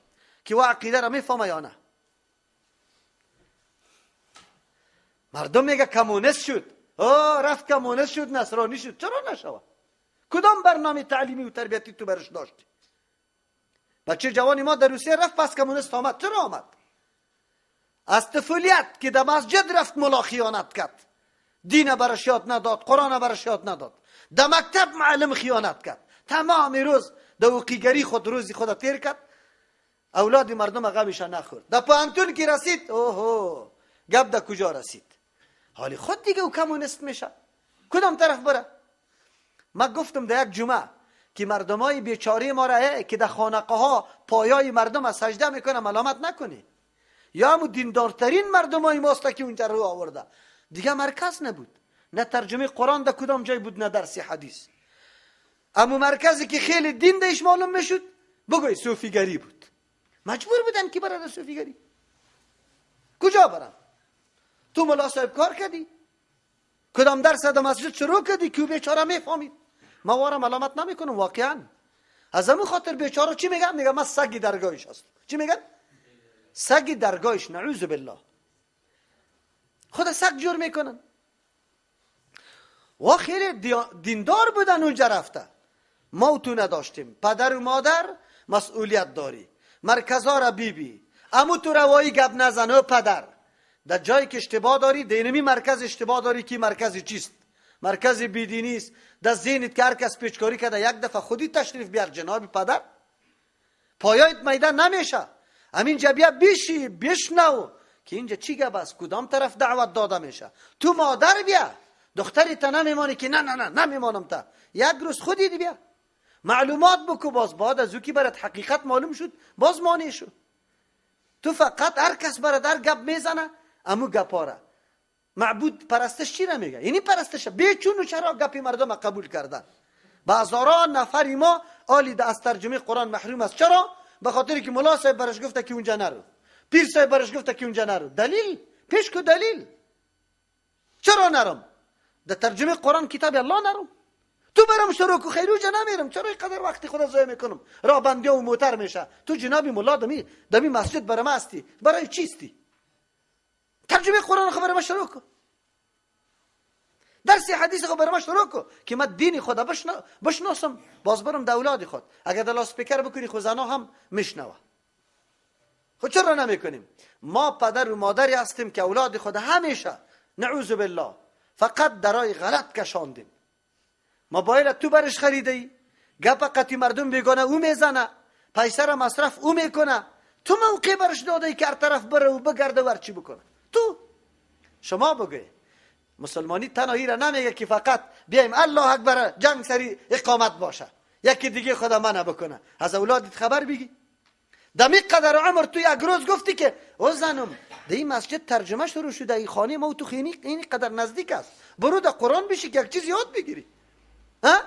که او عقیده را میفهمه یا نه. مردم میگه کمونیست شد، او رفت کمونیست شد، نصرانی شد. چرا نشوه؟ کدام برنامه تعلیمی و تربیتی تو برش داشتی؟ بچه جوانی ما در روسیه رفت پس کمونیست آمد. چرا آمد؟ از طفولیت که در مسجد رفت ملا خیانت کرد، دین برش یاد نداد، قرآن برش یاد نداد، در مکتب معلم خیانت کرد، تمام روز در اوقیگری خود روزی خود تیر کرد، اولاد مردم غمش نخورد. در پوهنتون که رسید، اوهو گپ در کجا رسید؟ حالی خود دیگه او کمونیست میشه. کدام طرف بره؟ ما گفتم در یک جمعه که مردمای بیچاره ما را که در خانقه ها پایای مردم از سجده میکنه ملامت نکنی. یا همون دیندارترین مردمای ماست که اونجا رو آورده. دیگه مرکز نبود، نه ترجمه قرآن در کدام جای بود، نه درس حدیث. اما مرکزی که خیلی دین دیش معلوم میشد بگوی صوفیگری بود. مجبور بودن که برن صوفیگری. کجا برن؟ تو ملا صاحب کار کردی؟ کدام درس در مسجد شروع کردی که بیچاره میفهمید؟ ما وارم ملامت نمیکنم واقعا. از همون خاطر بیچاره چی میگن؟ میگن من سگی درگاهش هستم. چی میگن؟ سگی درگاهش، نعوذ بالله. خود سگ جور میکنن. و خیلی دیندار بودن اونجا رفته. ما تو نداشتیم. پدر و مادر مسئولیت داری. مرکزها را بیبی. امو تو روایی گپ نزن و پدر. در جایی که اشتباه داری، دینمی مرکز اشتباه داری که مرکز چیست؟ مرکز بیدینی است. در ذهنت که هر کس پیچکاری کرده یک دفعه خودی تشریف بیار جناب پدر. پایایت میدان نمیشه. همین بیا بیشی بشنو که اینجا چی گپ است، کدام طرف دعوت داده میشه. تو مادر بیا، دختری تا نمیمانی که نه نه نه نمیمانم تا. یک روز خودی بیا معلومات بکو، باز بعد از او که برات حقیقت معلوم شد باز مانع شد. تو فقط هر کس برات هر گپ میزنه امو گپاره. معبود پرستش چی نمیگه؟ یعنی پرستش بیچون و چرا گپی مردم قبول کردن. با هزاران نفر ما آلی از ترجمه قرآن محروم است. چرا؟ به خاطر که ملا صاحب برش گفته که اونجا نرو، پیر صاحب برش گفته که اونجا نرو. دلیل پیش کو دلیل. چرا نرم؟ در ترجمه قرآن کتاب الله نرم؟ تو برم شروع کو خیرو جا نمیرم. چرا اینقدر وقتی خدا ضایع میکنم؟ راه بندی و موتر میشه. تو جنابی مولا دمی مسجد برام هستی، برای چیستی؟ ترجمه قرآن خو برام شروع کو، درس حدیث خو برام شروع کو که من دین خدا بشناسم، باز برم د اولاد خود. اگر د لاسپیکر بکنی خو زنا هم میشنوه. خو چرا نمیکنیم؟ ما پدر و مادری هستیم که اولاد خود همیشه نعوذ بالله فقط درای غلط کشاندیم. موبایل تو برش خریده ای، گپ قطی مردم بیگانه او میزنه، پیسه را مصرف او میکنه، تو موقع برش داده ای که هر طرف بره و بگرده و هرچی بکنه. تو شما بگوی مسلمانی تنهایی را نمیگه که فقط بیایم الله اکبر جنگ سری اقامت باشه، یکی دیگه خدا منع بکنه. از اولادت خبر بگی. دمی قدر عمر تو یک روز گفتی که او زنم در این مسجد ترجمه شروع شده، این خانه ما و تو خینی این قدر نزدیک است، برو در قرآن بشی که یک چیز یاد بگیری. ها؟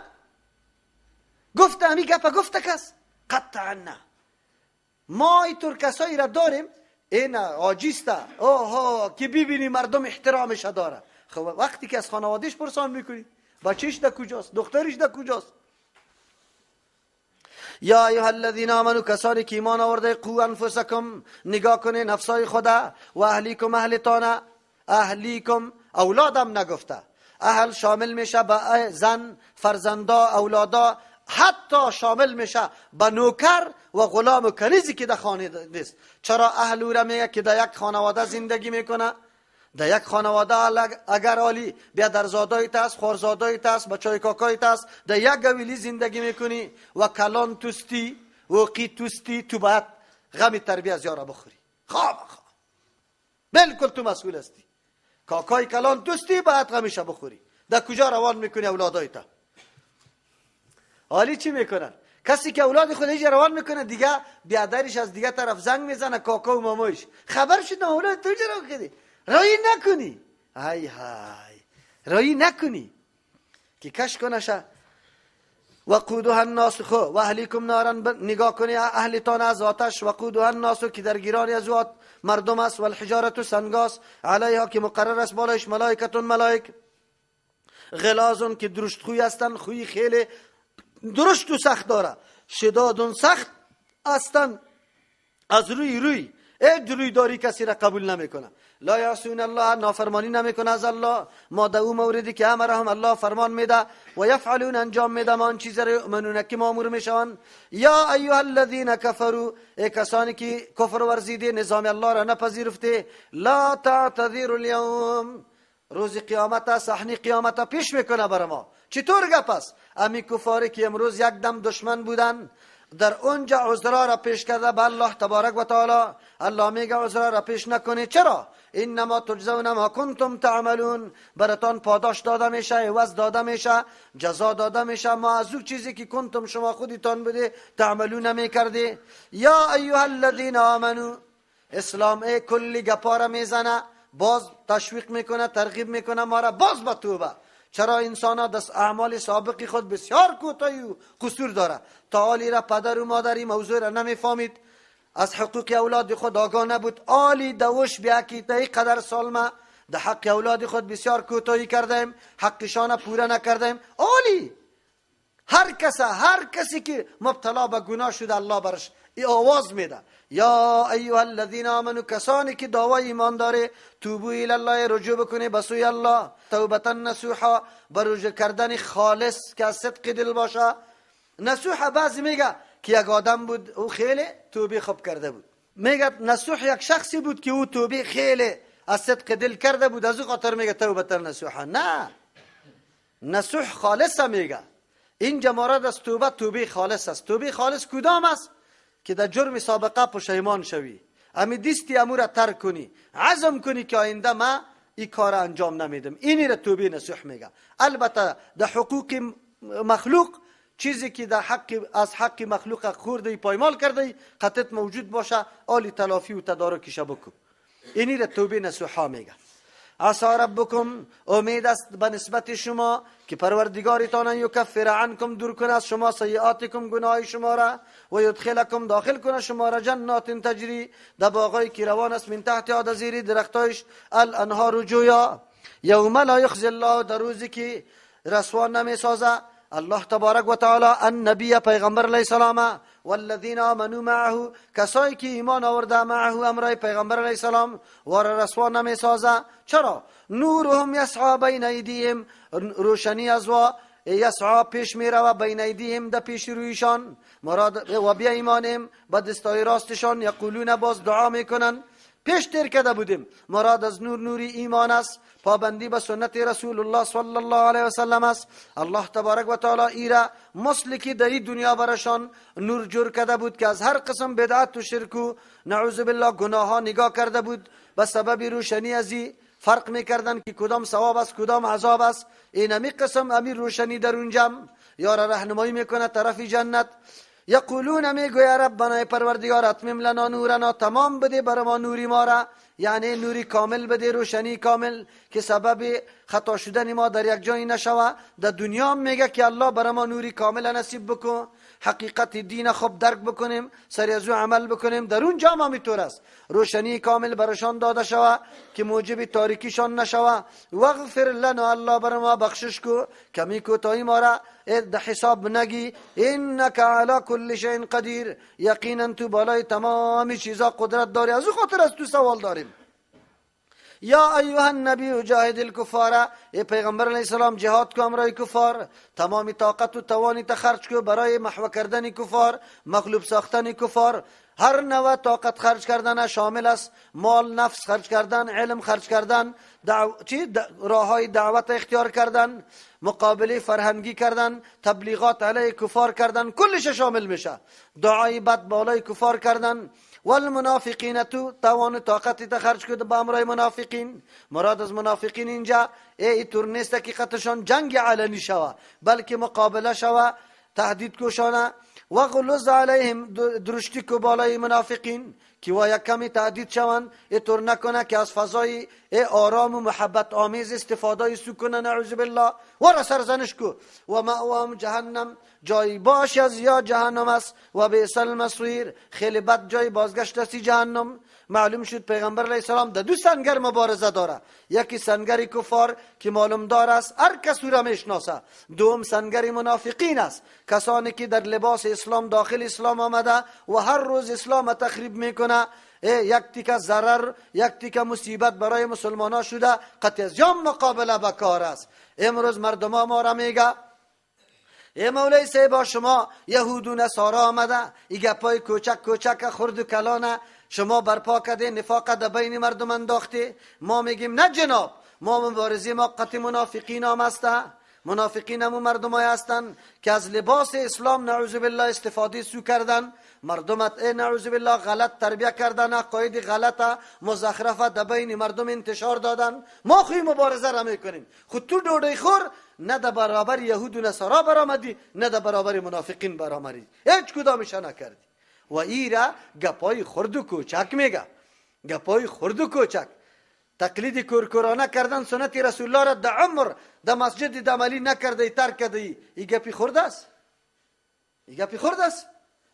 گفته همی گپه گفته کس؟ قطعا نه. ما اینطور کسایی را داریم این عاجیسته اوه که ببینی مردم احترامش داره. خب وقتی که از خانوادهش پرسان میکنی بچهش در کجاست، دخترش در کجاست. یا ایها الذین آمنوا، کسانی که ایمان آورده، قو انفسکم، نگاه کنه نفسای خدا، و اهلیکم اهلتانه. اهلیکم اولادم نگفته، اهل شامل میشه به زن، فرزندا، اولادا، حتی شامل میشه به نوکر و غلام و کنیزی که در خانه نیست. چرا اهل او را میگه که در یک خانواده زندگی میکنه؟ در یک خانواده اگر عالی بیا در زادایت است، خورزادایت است، بچای کاکایت است، در یک گویلی زندگی میکنی و کلان توستی و قی توستی، تو باید غم تربیه از یارا بخوری. خواه بالکل تو مسئول هستی. کاکای کلان توستی باید غمش بخوری. در کجا روان میکنی اولادایت؟ حالی چی میکنن؟ کسی که اولاد خود هیچ روان میکنه دیگه بیادرش از دیگه طرف زنگ میزنه کاکا و مامایش، خبر شد اولاد تو چرا کردی؟ رایی نکنی، های های رایی نکنی که کش کنشه. وقودها الناس، خو و اهلیکم نارا، نگاه کنی اهلتان از آتش. وقودها الناس که در گیران از مردم است، والحجارة سنگاس، علیها که مقرر است بالایش ملائکتون ملائک، غلاظ که درشت خوی هستند، خوی خیلی درشت و سخت داره، شداد سخت هستند، از روی روی ای روی داری کسی را قبول نمیکنه. لا یعصون الله، نافرمانی نمیکنه از الله، ما در او موردی که امرهم الله فرمان میده، و یفعلون انجام میده ما آن چیز را یؤمنون که مامور میشوند. یا ایها الذین کفروا، ای کسانی که کفر ورزیده، نظام الله را نپذیرفته، لا تعتذروا اليوم، روز قیامت صحنه قیامت پیش میکنه بر ما. چطور گپ است؟ امی کفاری که امروز یک دم دشمن بودن، در اونجا عذرا را پیش کرده به الله تبارک و تعالی. الله میگه عذرا را پیش نکنی. چرا؟ انما تجزون ما کنتم تعملون، براتان پاداش داده میشه، عوض داده میشه، جزا داده میشه، ما از او چیزی که کنتم شما خودتان بوده تعملون نمیکردی. یا ایها الذین آمنو، اسلام ای کلی گپا را میزنه، باز تشویق میکنه، ترغیب میکنه ما را باز به توبه. چرا انسان ها دست اعمال سابق خود بسیار کوتاهی و قصور داره. تا آلی را پدر و مادری موضوع را نمیفهمید، از حقوق اولاد خود آگاه نبود، آلی دوش بیا که تا قدر سال ما در حق اولاد خود بسیار کوتاهی کردیم، حقشان پوره نکردیم. آلی هر کسی که مبتلا به گناه شده الله برش ای آواز میده. یا ایها الذین آمنو، کسانی که دعوای ایمان داره، توبو الی الله، رجوع بکنه به سوی الله، توبتا نصوحا، برجوع کردن خالص که از صدق دل باشه. نصوح بعضی میگه که یک آدم بود او خیلی توبه خوب کرده بود، میگه نصوح یک شخصی بود که او توبه خیلی از صدق دل کرده بود، از او خاطر میگه توبتا نصوحا. نه، نصوح خالص میگه. اینجا مراد از توبه توبه خالص است. توبه خالص کدام است؟ که در جرم سابقه پشیمان شوی، امی دیستی امو را ترک کنی، عزم کنی که آینده ما این کار انجام نمیدم. اینی را توبه نصوح میگه. البته در حقوق مخلوق چیزی که در حق از حق مخلوق خورده پایمال کرده قطعت موجود باشه، آلی تلافی و تدارکش بکن. اینی را توبه نصوحا میگه. عسى ربکم، امید است به نسبت شما که پروردگارتان یکفر عنکم، دور کنه از شما سیئاتکم، گناه شما را، و یدخلکم، داخل کنه شما را، جنات تجری، در باغایی که روان است، من تحت از زیر درختایش، الانهار جویا. یوم لا یخزی الله، در روزی که رسوا نمیسازه الله تبارک و تعالی النبی پیغمبر علیه السلام والذین آمنوا معه، کسایی که ایمان آورده معه امرای پیغمبر علیه السلام وار رسوا نمیسازه. چرا؟ نورهم یسعی بین ایدیهم، روشنی از وا یسعی پیش میروه، بین ایدیهم در پیش رویشان، مراد و بیا ایمانهم با دستای راستشان، یقولون باز دعا میکنن. پیش تیر کرده بودیم مراد از نور نوری ایمان است، پابندی به سنت رسول الله صلی الله علیه و سلم است. الله تبارک و تعالی ایرا مثل که در این دنیا برشان نور جور کرده بود که از هر قسم بدعت و شرک و نعوذ بالله گناه ها نگاه کرده بود، به سبب روشنی ازی فرق میکردن که کدام ثواب است کدام عذاب است. این امی قسم امی روشنی در اونجا یارا راهنمایی میکنه طرف جنت. یقولون میگویا ربنا پروردگار اتمم لنا نورنا، تمام بده بر ما نوری ما را، یعنی نوری کامل بده، روشنی کامل که سبب خطا شدن ما در یک جایی نشوه. در دنیا میگه که الله بر ما نوری کامل نصیب بکن، حقیقت دین خوب درک بکنیم، سر از او عمل بکنیم. در اون جا ما است روشنی کامل برشان داده شوه که موجب تاریکیشان نشوه. وغفر لنا، الله بر ما بخشش کو، کمی کوتاهی ما را در حساب نگی. انک علی کل شیء قدیر، یقینا تو بالای تمام چیزا قدرت داری، از او خاطر از تو سوال داریم. یا ایها النبی جاهد الکفار، ای پیغمبر علیه السلام جهاد کو امرای کفار، تمام طاقت و توانی خرج کو برای محو کردن کفار، مغلوب ساختن کفار. هر نوع طاقت خرج کردن شامل است، مال نفس خرج کردن، علم خرج کردن، راههای دعوت اختیار کردن، مقابله فرهنگی کردن، تبلیغات علیه کفار کردن، کلش شامل میشه. دعای بد بالای کفار کردن. والمنافقین، تو توان طاقت تا خرج کرد با امرای منافقین. مراد از منافقین اینجا ای طور نیست که قطشان جنگ علنی شوه، بلکه مقابله شوه، تهدید کوشانه. وغلظ علیهم، درشتی کو بالای منافقین که وا یک کمی تهدید شوند، اینطور نکنه که از فضای آرام و محبت آمیز استفاده سو کنه، نعوذ بالله، و را سرزنش کو. و مأواهم جهنم، جای باش از یا جهنم است. و بئس المصیر، خیلی بد جای بازگشت است جهنم. معلوم شد پیغمبر علیه السلام در دو سنگر مبارزه داره، یکی سنگر کفار که معلوم دار است هر کس او را میشناسه، دوم سنگر منافقین است، کسانی که در لباس اسلام داخل اسلام آمده و هر روز اسلام تخریب میکنه. یک تیکه ضرر، یک تیکه مصیبت برای مسلمان ها شده، قطع زیان مقابله بکار است. امروز مردم ما را میگه ای مولای صاحب شما یهود و نصارا آمده، ای گپای کوچک کوچک خرد و کلانه شما برپا کرده، نفاق در بین مردم انداخته. ما میگیم نه جناب، ما مبارزه ما قطع منافقین هم هسته. منافقین همون مردمای هستند که از لباس اسلام نعوذ بالله استفاده سو کردن، مردمت نعوذ بالله غلط تربیه کردن، عقاید غلط مزخرفه در بین مردم انتشار دادن. ما خوی مبارزه را میکنیم. خود تو ډوډۍ خور نه در برابر یهود و نصارا برآمدی، نه در برابر منافقین برآمدی، هیچ کدامش نکردی. و ایرا گپای خرد و کوچک میگه، گپای خرد و کوچک، تقلید کورکورانه کردن سنت رسول الله را در عمر در مسجد دملی نکرده، ترک کرده. ای گپی خرد است، ای گپی خرد است،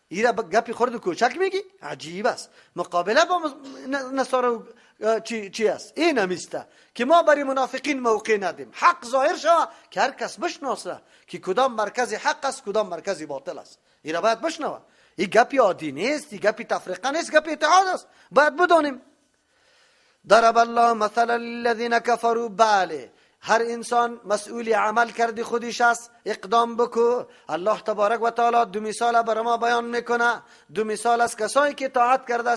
ایرا گپی خرد و کوچک میگی؟ عجیب است. مقابله با نصارا چی است؟ این همیسته که ما برای منافقین موقع ندیم. حق ظاهر شوه که هر کس بشناسه که کدام مرکز حق است کدام مرکز باطل است. ایرا باید بشنوه. این گپی عادی نیست، این گپی تفریقه نیست، گپی اتحاد است. باید بدانیم. ضرب الله مثلا للذین کفروا، بله هر انسان مسئول عمل کرده خودش است، اقدام بکو. الله تبارک و تعالی دو مثال بر ما بیان میکنه، دو مثال از کسایی که اطاعت کرده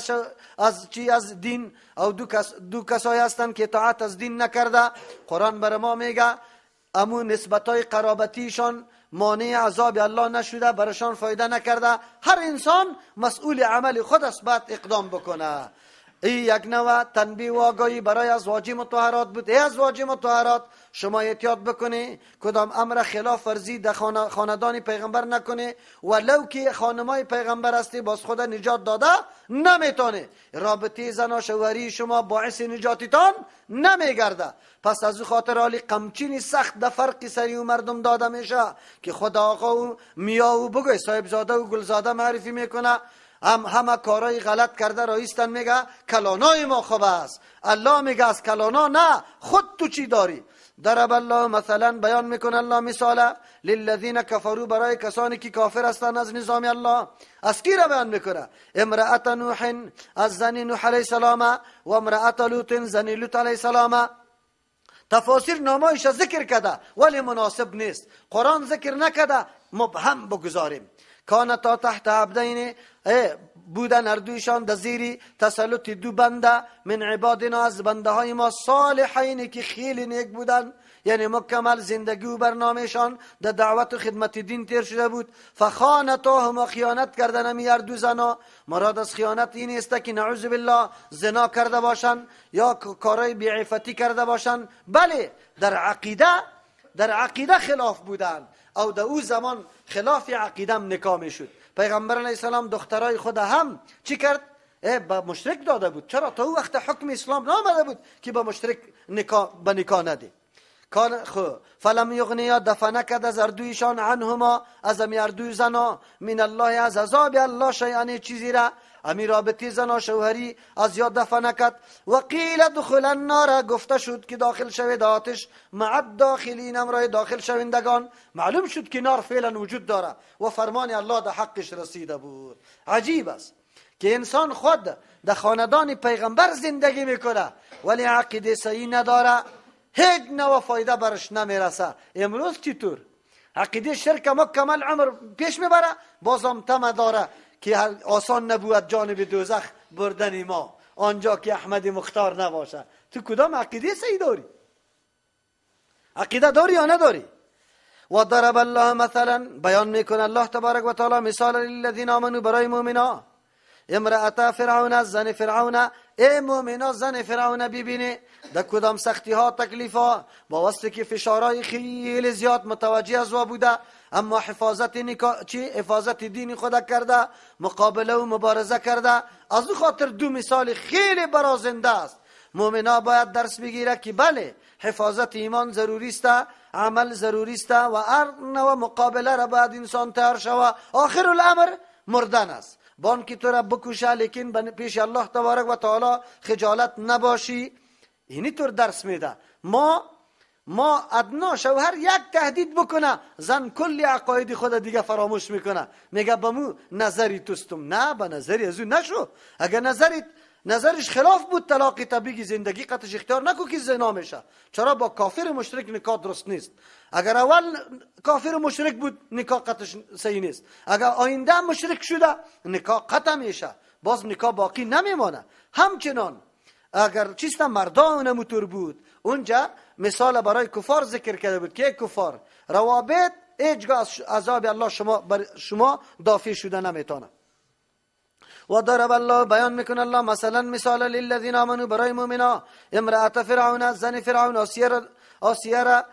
از چی؟ از دین، او دو کسایی هستند که اطاعت از دین نکرده. قرآن بر ما میگه امو نسبتای قرابتیشان مانع عذاب الله نشده، برشان فایده نکرده. هر انسان مسئول عمل خود است، باید اقدام بکنه. ای یک نوع تنبیه و آگاهی برای ازواج مطهرات بود. ای ازواج مطهرات شما احتیاط بکنی، کدام امر خلاف ورزی در خاندان پیغمبر نکنی، ولو که خانمای پیغمبر هستی باز خود نجات داده نمیتونه. رابطه زنا شوهری شما باعث نجاتتان نمیگرده. پس از او خاطر عالی قمچین سخت در فرق سری و مردم داده میشه که خدا آقا و میا و بگوی صاحبزاده و گلزاده معرفی میکنه. هم همه کارهای غلط کرده رایستن، میگه کلانای ما خوب است. الله میگه از کلانا نه، خود تو چی داری؟ ضرب الله مثلا، بیان میکنه الله مثال للذین کفروا، برای کسانی که کافر هستند از نظام الله. از کی را بیان میکنه؟ امرأة نوح، از زن نوح علیه السلام، و امرأة لوط، زن لوط علیه السلام. تفاسیر نامایش ذکر کرده ولی مناسب نیست، قرآن ذکر نکرده، مبهم بگذاریم. کانتا تحت عبدین، بودن هر دویشان در زیر تسلط دو بنده من عبادنا، از بنده های ما، صالحین، که خیلی نیک بودن، یعنی مکمل زندگی و برنامهشان در دعوت و خدمت دین تیر شده بود. فخانتاهما، خیانت کردن امی هر دو زنا. مراد از خیانت این است که نعوذ بالله زنا کرده باشن یا کارهای بیعفتی کرده باشن، بله در عقیده خلاف بودن او در او زمان خلاف عقیده نکاح میشد. پیغمبر علیه السلام دخترای خود هم چی کرد؟ به مشرک داده بود. چرا؟ تا او وقت حکم اسلام نامده بود که به مشرک نکاح به نکاح نده. کان خو فلم یغنیا، دفع نکد از هردویشان، عنهما، از امی هردوی زنا، من الله، از عذاب الله، شیئا، چیزی را. امی رابطه زنا شوهری از یاد دفع نکد. و قیل ادخلا النار، گفته شد که داخل شوید آتش، مع الداخلین، امرای داخل شوندگان. معلوم شد که نار فعلا وجود داره و فرمان الله در حقش رسیده بود. عجیب است که انسان خود در خاندان پیغمبر زندگی میکنه ولی عقیده صحیح نداره، هیچ نوع فایده برش نمیرسه. امروز چطور عقیده شرک مکمل عمر پیش میبره، بازم طمع داره که آسان نبود جانب دوزخ بردن ما آنجا که احمد مختار نباشه. تو کدام عقیده صحیح داری؟ عقیده داری یا نداری؟ و ضرب الله مثلا، بیان میکنه الله تبارک و تعالی مثال، للذین آمنوا، برای مؤمنا، امرأة فرعون، زن فرعون. ای مؤمنا، زن فرعون ببینه در کدام سختی ها، تکلیف ها، با واسطه که فشارهای خیلی زیاد متوجه از بوده، اما حفاظت نکا... چی؟ حفاظت دین خود کرده، مقابله و مبارزه کرده. از او خاطر دو مثال خیلی برازنده است. مؤمنا باید درس بگیره که بله، حفاظت ایمان ضروری است، عمل ضروری است و هر نوع مقابله را باید انسان تیار شوه. آخر الامر مردن است. بان که تو را بکشه، لیکن پیش الله تبارک و تعالی خجالت نباشی. اینی طور درس میده. ما ادنا شوهر یک تهدید بکنه، زن کلی عقاید خود دیگه فراموش میکنه، میگه بمو نظری توستم. نه، به نظری از او نشو. اگر نظرش خلاف بود، طلاق طبیعی زندگی قطش اختیار نکو که زنا میشه. چرا؟ با کافر مشرک نکاح درست نیست. اگر اول کافر مشرک بود، نکاح قطش صحیح نیست. اگر آینده مشرک شده، نکاح قطع میشه، باز نکاح باقی نمیمانه. همچنان اگر چیست مردان موتور بود، اونجا مثال برای کفار ذکر کرده بود که کفار روابط هیچگاه از عذاب الله شما دافع شده نمیتونه. و ضرب الله، بیان میکنه الله، مثلا مثال، للذین آمنوا، برای مؤمنا، امرأة فرعون، زن فرعون آسیه را،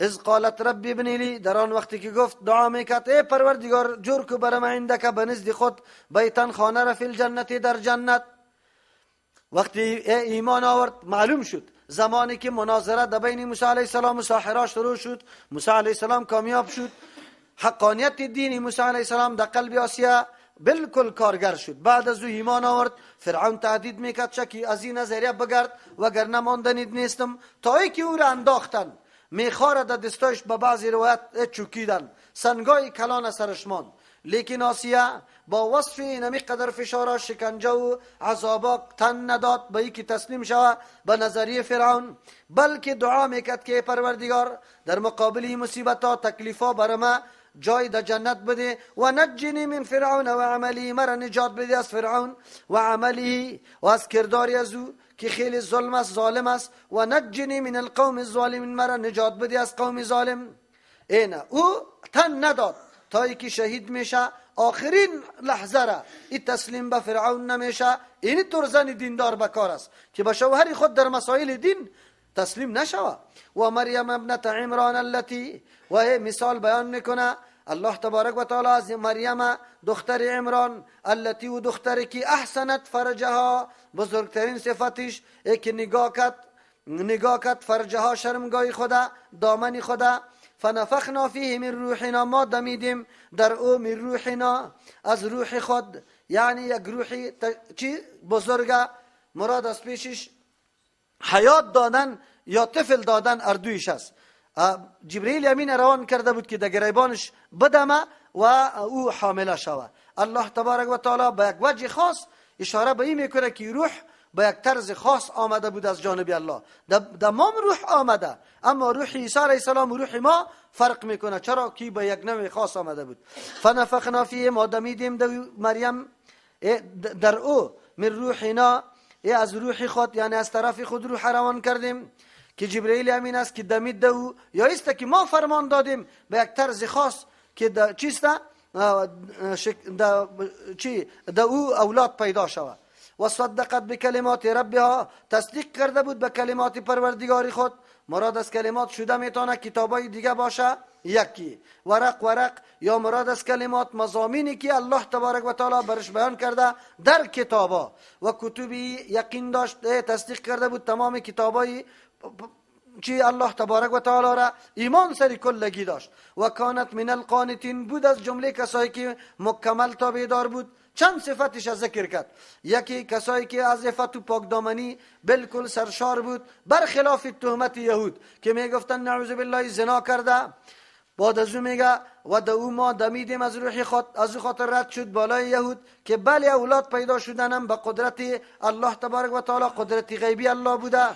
اذ قالت رب ابن لی، در آن وقتی که گفت، دعا میکرد، ای پروردگار، جور کو برم، عندک، بنزد خود، بیتا، خانه را، فی الجنة، در جنت. وقتی ایمان آورد، معلوم شد زمانی که مناظره در بین موسی علیه السلام و ساحرا شروع شد، موسی علیه السلام کامیاب شد. حقانیت دین موسی علیه السلام در قلب آسیه بالکل کارگر شد. بعد از او ایمان آورد. فرعون تهدید میکرد که از این نظریه بگرد وگرنه ماندنید نیستم، تا ای که او را انداختن، میخا ره در دستایش به بعضی روایت چوکیدن، سنگای کلان سرش ماند. لیکن آسیه با وصف اینمی قدر فشارا، شکنجه و عذابا تن نداد به که تسلیم شوه به نظریه فرعون، بلکه دعا میکرد که پروردگار، در مقابل این مصیبت ها، تکلیف ها، بر ما جای در جنت بده. و نجنی من فرعون و عمله، مرا نجات بده از فرعون، و عمله، و از کرداری از او که خیلی ظلم است، ظالم است. و نجنی من القوم الظالمین، مرا نجات بده از قوم ظالم. اینه، او تن نداد تا که شهید میشه، آخرین لحظه را ای تسلیم به فرعون نمیشه. اینی طور زن دیندار بکار است که به شوهر خود در مسائل دین تسلیم نشوه. و مریم ابنة عمران التي، و مثال بیان میکنه الله تبارک و تعالی از مریم دختر عمران، التي و دختری که احصنت فرجها، بزرگترین صفتش ای که نگاه کرد فرجها، شرمگاه خدا، دامن خدا. فنفخنا فیه من روحنا، ما دمیدیم در او، من روحنا، از روح خود. یعنی یک روحی چی بزرگه، مراد از پیشش حیات دادن یا طفل دادن اردویش است. جبرئیل امین روان کرده بود که در گریبانش بدمه و او حامله شوه. الله تبارک و تعالی به یک وجه خاص اشاره به این میکنه که روح به یک طرز خاص آمده بود از جانب الله. در ما روح آمده، اما روح عیسی علیه السلام و روح ما فرق میکنه. چرا که به یک نوع خاص آمده بود. فنفخنا فیه، ما دمیدیم در مریم در او من روحنا، از روح خود، یعنی از طرف خود روح روان کردیم که جبرئیل امین است که دمید او، یا است که ما فرمان دادیم به یک طرز خاص که در چیست چی در او اولاد پیدا شود. و صدقت بکلمات ربها، تصدیق کرده بود به کلمات پروردگار خود. مراد از کلمات شده میتونه کتابای دیگه باشه یکی ورق ورق، یا مراد از کلمات مضامینی که الله تبارک و تعالی برش بیان کرده در کتابا و کتبی یقین داشت، تصدیق کرده بود تمام کتابای چی الله تبارک و تعالی را ایمان سری کلگی داشت. و کانت من القانتین، بود از جمله کسایی که مکمل تابعدار بود. چند صفتش از ذکر کرد. یکی کسایی که از عفت و پاکدامنی بالکل سرشار بود، برخلاف تهمت یهود که میگفتن نعوذ بالله زنا کرده. بعد از او میگه و دو ما دمیدیم از روح خود، از او خاطر رد شد بالای یهود که بله اولاد پیدا شدنم به قدرت الله تبارک و تعالی، قدرت غیبی الله بوده.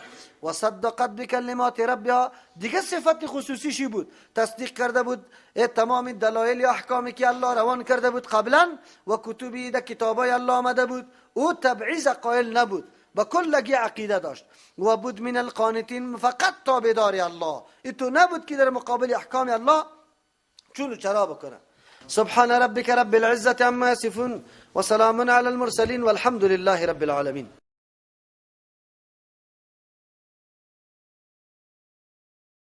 و صدقت بکلمات ربها، دیگه صفت خصوصیشی بود، تصدیق کرده بود تمام دلایل یا احکامی که الله روان کرده بود قبلا و کتبی در کتابای الله آمده بود. او تبعیض قائل نبود، با کلگی عقیده داشت. و بود من القانتین، فقط تابعدار الله، ایتو نبود که در مقابل احکام الله چون چرا بکنه. سبحان ربک رب العزة عما یصفون و سلام علی المرسلین والحمد لله رب العالمین.